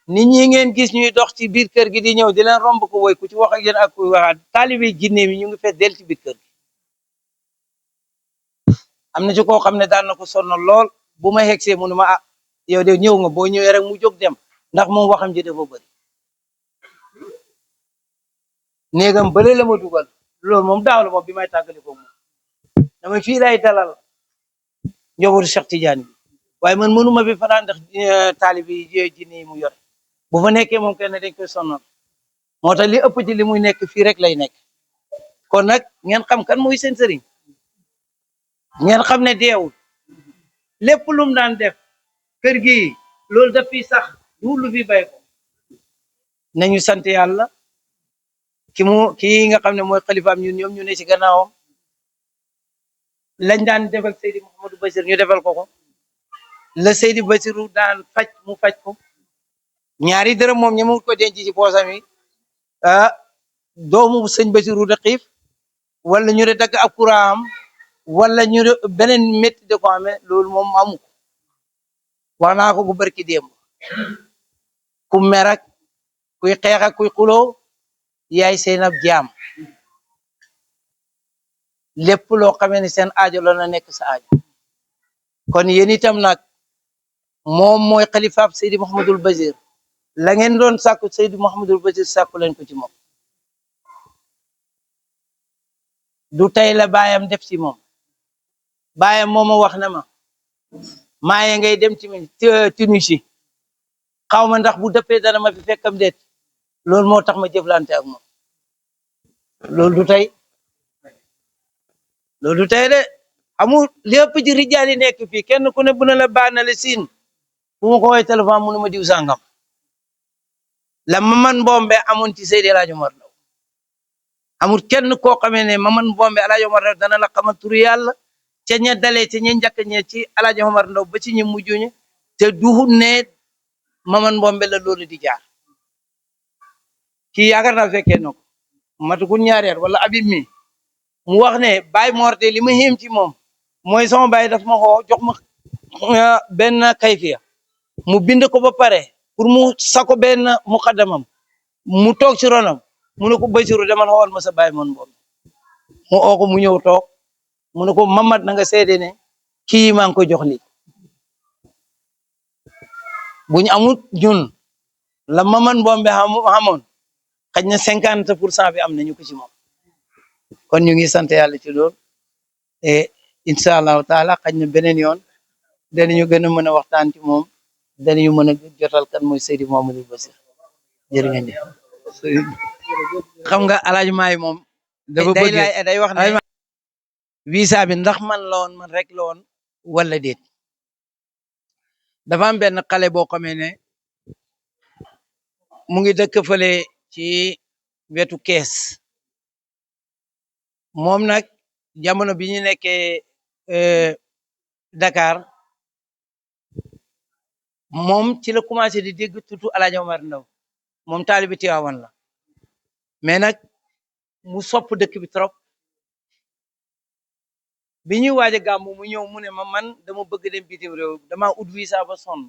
nit ñi ngeen gis ñuy dox ci biir kër gi di ñëw di leen romb ko woy ku ci wax ak yéen ak ku waxaat taalibe jinne mi ñu ngi fees del ci biir kër gi am na ci koo xam ne daan na ko sonal lool bu ma xegsee mu ne ma yow de ñëw nga boo ñëwee rek mu jóg dem ndax moom waxam ji dafa bëri néegam bële la ma dugal loolu moom daaw la moom bi may tàggali ko moom dama fii lay dalal njabootu Cheikh Tidiane bi waaye man mënuma fi fanaan ndax taalibe yi jinne yi mu yore bu fa nekkee moom kenn dañ koy sonal moo tax li ëpp ci li muy nekk fii rek lay nekk kon nag ngeen xam kan muy seen sëriñ ngeen xam ne deewul lépp lum daan def kër gi loolu daf fi sax du lu fi bay ko nañu sant yàlla kii nga xam ne mooy xalifaam ñun ñoom ñu ne ci gannaawam lañ daan defal Seydi Mouhamadou Bachir ñu defal ko ko la Seydi Bachiru daan faj mu faj ko ñaari dërëm moom ñemewut ko denc ci poosam yi doomu sëñ Bachiru da xiif wala ñu de dagg ab kuraam wala ñu de beneen métti de ko amee loolu moom amu ko wax naa ko bu barki démb ku mer ak kuy xeex ak kuy xuloo yaay seen ab jaam lépp loo xamee ne seen aajo la na nekk sa aajo kon yéen itam nag moom mooy xalifaab Seydi Mouhamadul Bachir la ngeen doon sàkku Seydi Mouhamadul Bachir sàkku leen ko ci moom du tey la baayam def ci moom baayam moo ma wax na ma maaye ngay dem ci Tunisie xaw ma ndax bu dëppee dana ma fi fekkam déet loolu moo tax ma jëflante ak moom loolu du tey de amul lépp ci rijaal yi nekk fii kenn ku ne bu ne la baax na la siin bu ma ko woowee téléphone mu ne ma diw sàngam la Maman Mbombe amoon ci Seydi El Hadji Omar Ndaw amul kenn koo xamee ne Maman Mbombe El Hadji Omar Ndaw dana la xamal turu yàlla ca ña dalee ca ña njëkk ñe ci El Hadji Omar Ndaw ba ci ñi mujjuñu te duhut ne Maman Mbombe la loolu di jaar kii yaakaar naa fekkee na ko matugul ñaareel wala abib mi mu wax ne Baye Morte li ma xéem ci moom mooy sama baay daf ma xoo jox ma benn kayfiya mu bind ko ba pare pour mu sako benn muqaddamam mu toog ci ronam mu ne ko Basiru demal xool ma sa baay moon boobu mu oo ko mu ñëw toog mu ne ko Mamad na nga seede ne kii maa ngi ko jox lii buñ amut ñun la Maman Mbombe xamoon xëy na 50% bi am nañu ko ci moom kon ñu ngi sant yàlla ci loolu et incha allahu taala xëy na beneen yoon danañu gën a mën a waxtaan ci moom danañu mën a jotal kan mooy Seydi Mouhamadou Bachir jërë ngeen jëf xam nga Alaaji Maay moom dafa day bëgg laaj day wax ne visa bi ndax man la woon man rek la woon wala déet dafa am benn xale boo xamee ne mu ngi dëkk fële ci wetu kees moom nag jamono bi ñu nekkee Dakar moom ci la commencé di dégg tutu Alaaji Omar Ndaw moom taalibi Tiwaawan la mais nag mu sopp dëkk bi trop bi ñuy waaj a gàmmu mu ñëw mu ne ma man dama bëgg dem bitim réew dama ut visa ba sonn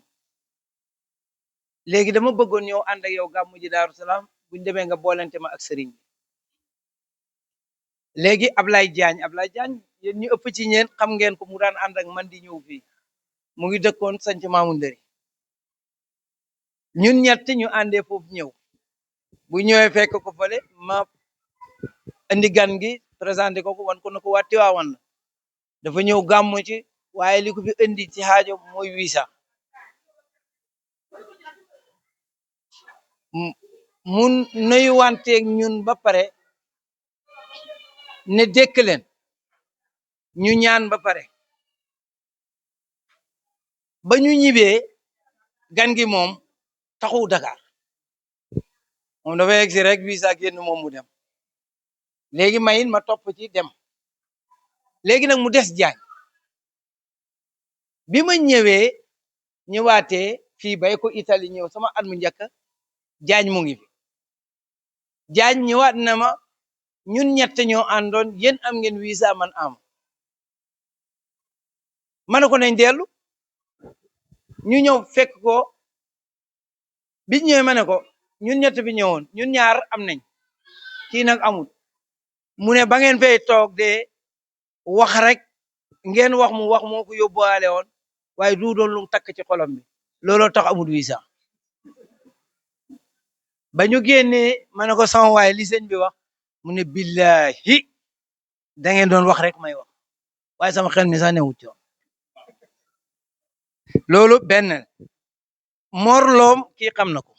léegi dama bëggoon ñëw ànd ak yow gàmmu ji Daaru Salaam buñ demee nga boolente ma ak sëriñ bi léegi Ablaye Diagne yéen ñu ëpp ci ñeen xam ngeen ko mu daan ànd ak man di ñëw fii mu ngi dëkkoon sanc Maamu Ndëri ñun ñett ñu àndee foofu ñëw bu ñëwee fekk ko fale ma indi gan gi présenté ko wan ko na ko waa Tiwaawan la dafa ñëw gàmmu ci waaye li ko fi indi ci xaajo mooy visa mu nuyuwanteeg ñun ba pare ne dékk leen ñu ñaan ba pare ba ñu ñibee gan gi moom taxu Dakar moom dafa yegg si rek visa génn moom mu dem léegi mayin ma topp ci dem léegi nag mu des Jaañ bi ma ñëwaatee fii bay ko Italie ñëw sama at mu njëkk Jaañ mu ngi fi Jaañ ñëwaat na ma ñun ñett ñoo àndoon yéen am ngeen visa man am ma ne ko nañ dellu ñu ñëw fekk ko bi ñëwee ma ne ko ñun ñett bi ñëwoon ñun ñaar am nañ kii nag amul mu ne ba ngeen fay toog de wax rek ngeen wax mu wax moo ko yóbbuwaale woon waaye du doon lu takk ci xolam bi looloo tax amul visa ba ñu génnee ma ne ko sama waay li sëñ bi wax mu ne billahi da ngeen doon wax rek may wax waaye sama xel mi sax newut ci loolu benn morloom kii xam na ko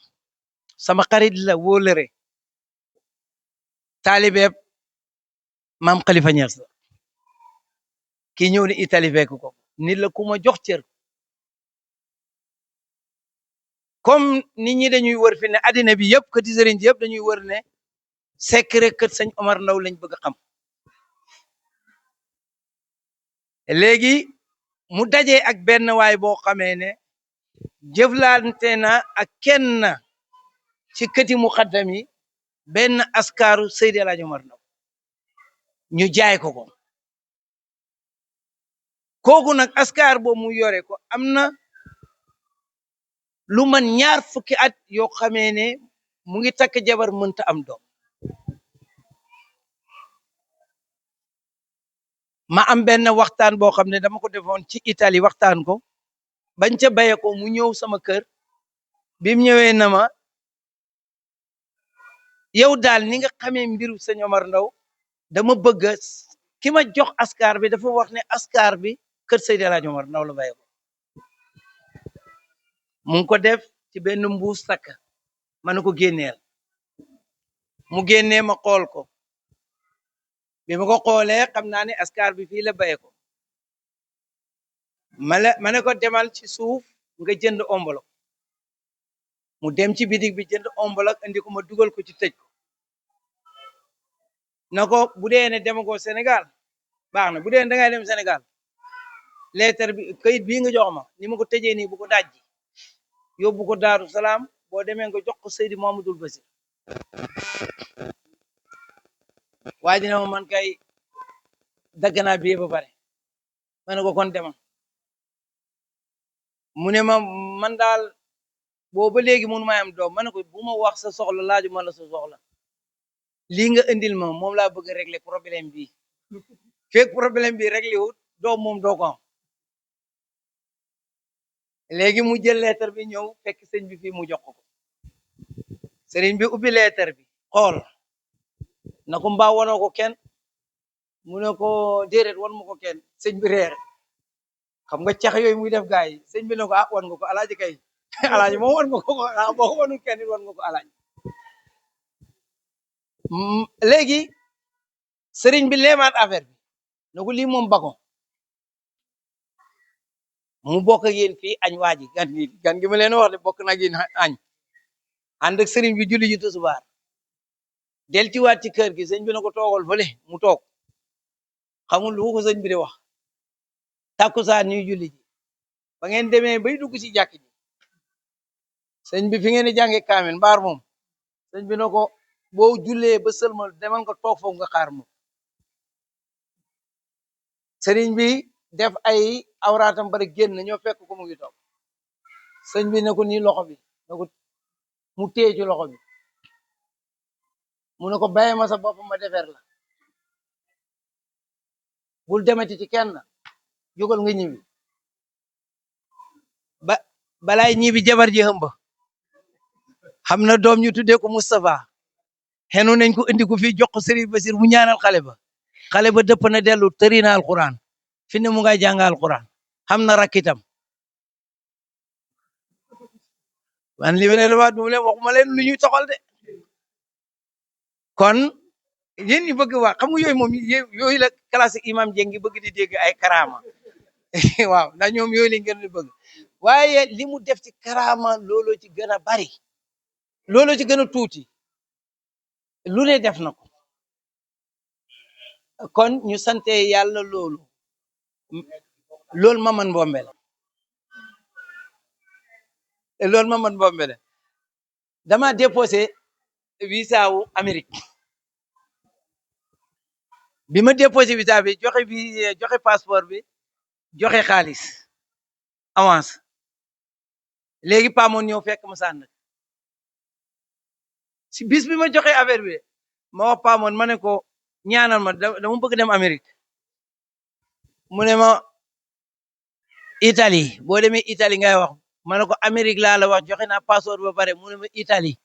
sama xarit la wóolëre taalibeeb maam Khalifa Niass la kii ñëw ne Italie fekk ko nit la ku ma jox cër comme nit ñi dañuy wër fi ne addina bi yëpp kati sëriñ yëpp dañuy wër ne secret kët sëñ Omar Ndaw lañ bëgg a xam léegi mu dajee ak benn waay boo xamee ne jëflante na ak kenn ci këti mu xaddam yi benn askaaru Seydi El Hadji Omar Ndaw ñu jaay ko ko kooku nag askar boobu mu yore ko am na lu man ñaar fukki at yoo xamee ne mu ngi takk jabar mënta am doom ma am benn waxtaan boo xam ne dama ko defoon ci Italie waxtaan ko bañ ca baye ko mu ñëw sama kër bi mu ñëwee na ma yow daal ni nga xamee mbiru sëñ Omar Ndaw dama bëgg ki ma jox askar bi dafa wax ne askar bi kër Seydi El Hadji Omar Ndaw la baye ko mu ngi ko def ci benn mbuus takk ma ne ko génneel mu génnee ma xool ko bi ma ko xoolee xam naa ne askar bi fii la baye ko ma ne ko demal ci suuf nga jënd ombolo mu dem ci bitig bi jënd ombolo andi ko ma dugal ko ci tëj ko na ko bu dee ne demagoo Sénégal baax na bu dee ne dangay dem Sénégal lettre bi kayit bii nga jox ma ni ma ko tëjee nii bu ko dajji yóbbu ko Daaru Salaam boo demee nga jox ko Seydi Mamadul Basir waaye dina ma man kay dagg naa bi ba pare ma ne ko kon demal mu ne ma man daal booba léegi mënu may am doom ma ne ko bu ma wax sa soxla laaju ma la sa soxla lii nga indil ma moom laa bëgg a régler problème bi fekk problème bi réglé wut doom moom doo ko am léegi mu jël lettre bi ñëw fekk sëñ bi fii mu jox ko sëriñ bi ubbi lettre bi xool na ko mbaa wanoo ko kenn mu ne ko déedéet wan ma ko kenn sëñ bi reer xam nga cax yooyu muy def gaay yi sëñ bi ne ko ah wan nga ko alaaji kay alaaji moom wan nga ko boo ko wanul kenn wan nga ko alaaji léegi sëriñ bi leemaat affaire bi ne ko lii moom bako mu bokk ak yéen fii añ waa ji gan gi ma leen wax de bokk nag yéen añ ànd ak sëriñ bi julli ji tusubaar del ci waat ci kër gi sëñ bi ne ko toogal fële mu toog xamul lu ko sëñ bi di wax takkusaan ñuy julli ji ba ngeen demee bay dugg ci jàkk ji sëñ bi fi ngeen di jànge kaamil mbaar moom sëñ bi ne ko boo jullee ba sëlmal demal nga toog foofu nga xaar moom sëriñ bi def ay awraatam bari génn ñoo fekk ko mu ngi toog sëñ bi ne ko nii loxo bi ne ko mu téye ci loxo bi mu ne ko bàyyi ma sa bopp ma defeer la bul demati ci kenn jógal nga ñibbi balaay ñibbi jabar ji hëmba xam na doom ñu tuddee ko Moustapha xenu nañ ko indi ko fii jox ko Serigne Basir mu ñaanal xale ba dëpp na dellu tëri na alquran fi ne mu ngay jàng alquran xam na rakkitam wan li ne waat mu leen waxuma leen lu ñuy toxal de kon yéen ñi bëgg wax xam nga yooyu moom yooyu la classique imam Dieng ngi bëgg di dégg ay karama waaw ndax ñoom yooyu lañ gën di bëgg waaye li mu def ci karama looloo ci gën a bari looloo ci gën a tuuti lu ne def na ko kon ñu sante yàlla loolu ma man bombe la loolu ma man bombe la dama déposé visa wu Amérique bi ma déposé visa bi joxe passeport bi joxe xaalis avance léegi paamoon ñëw fekk ma sànn si bis bi ma joxe affaire bi ma wax paamoon ma ne ko ñaanal ma dama bëgg dem Amérique mu ne ma Italie boo demee Italie ngay wax ma ne ko Amérique laa la wax joxe naa passeport ba pare mu ne ma Italie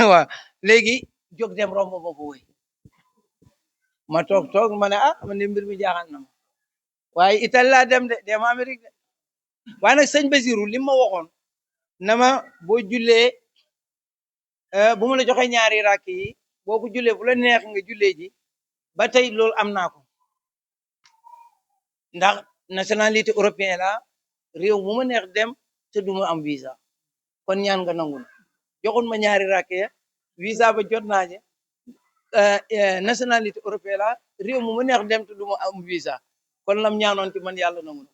waaw léegi jóg dem romb ba ko woy ma toog ma ne man de mbir mi jaaxal na ma waaye Italie laa dem de dem Amérique de waaye nag sëñ Basiru li ma waxoon na ma boo jullee bu ma la joxe ñaari rakk yi boo ko jullee bu la neex nga jullee ji ba tey loolu am naa ko ndax nationalité européen la réew mu ma neex dem te du ma am visa kon ñaan nga nangu na joxoon ma ñaari rakk ya visa ba jot naa je nationalité européen la réew mu ma neex dem te du ma am visa kon lam ñaanoon ci man yàlla nangu na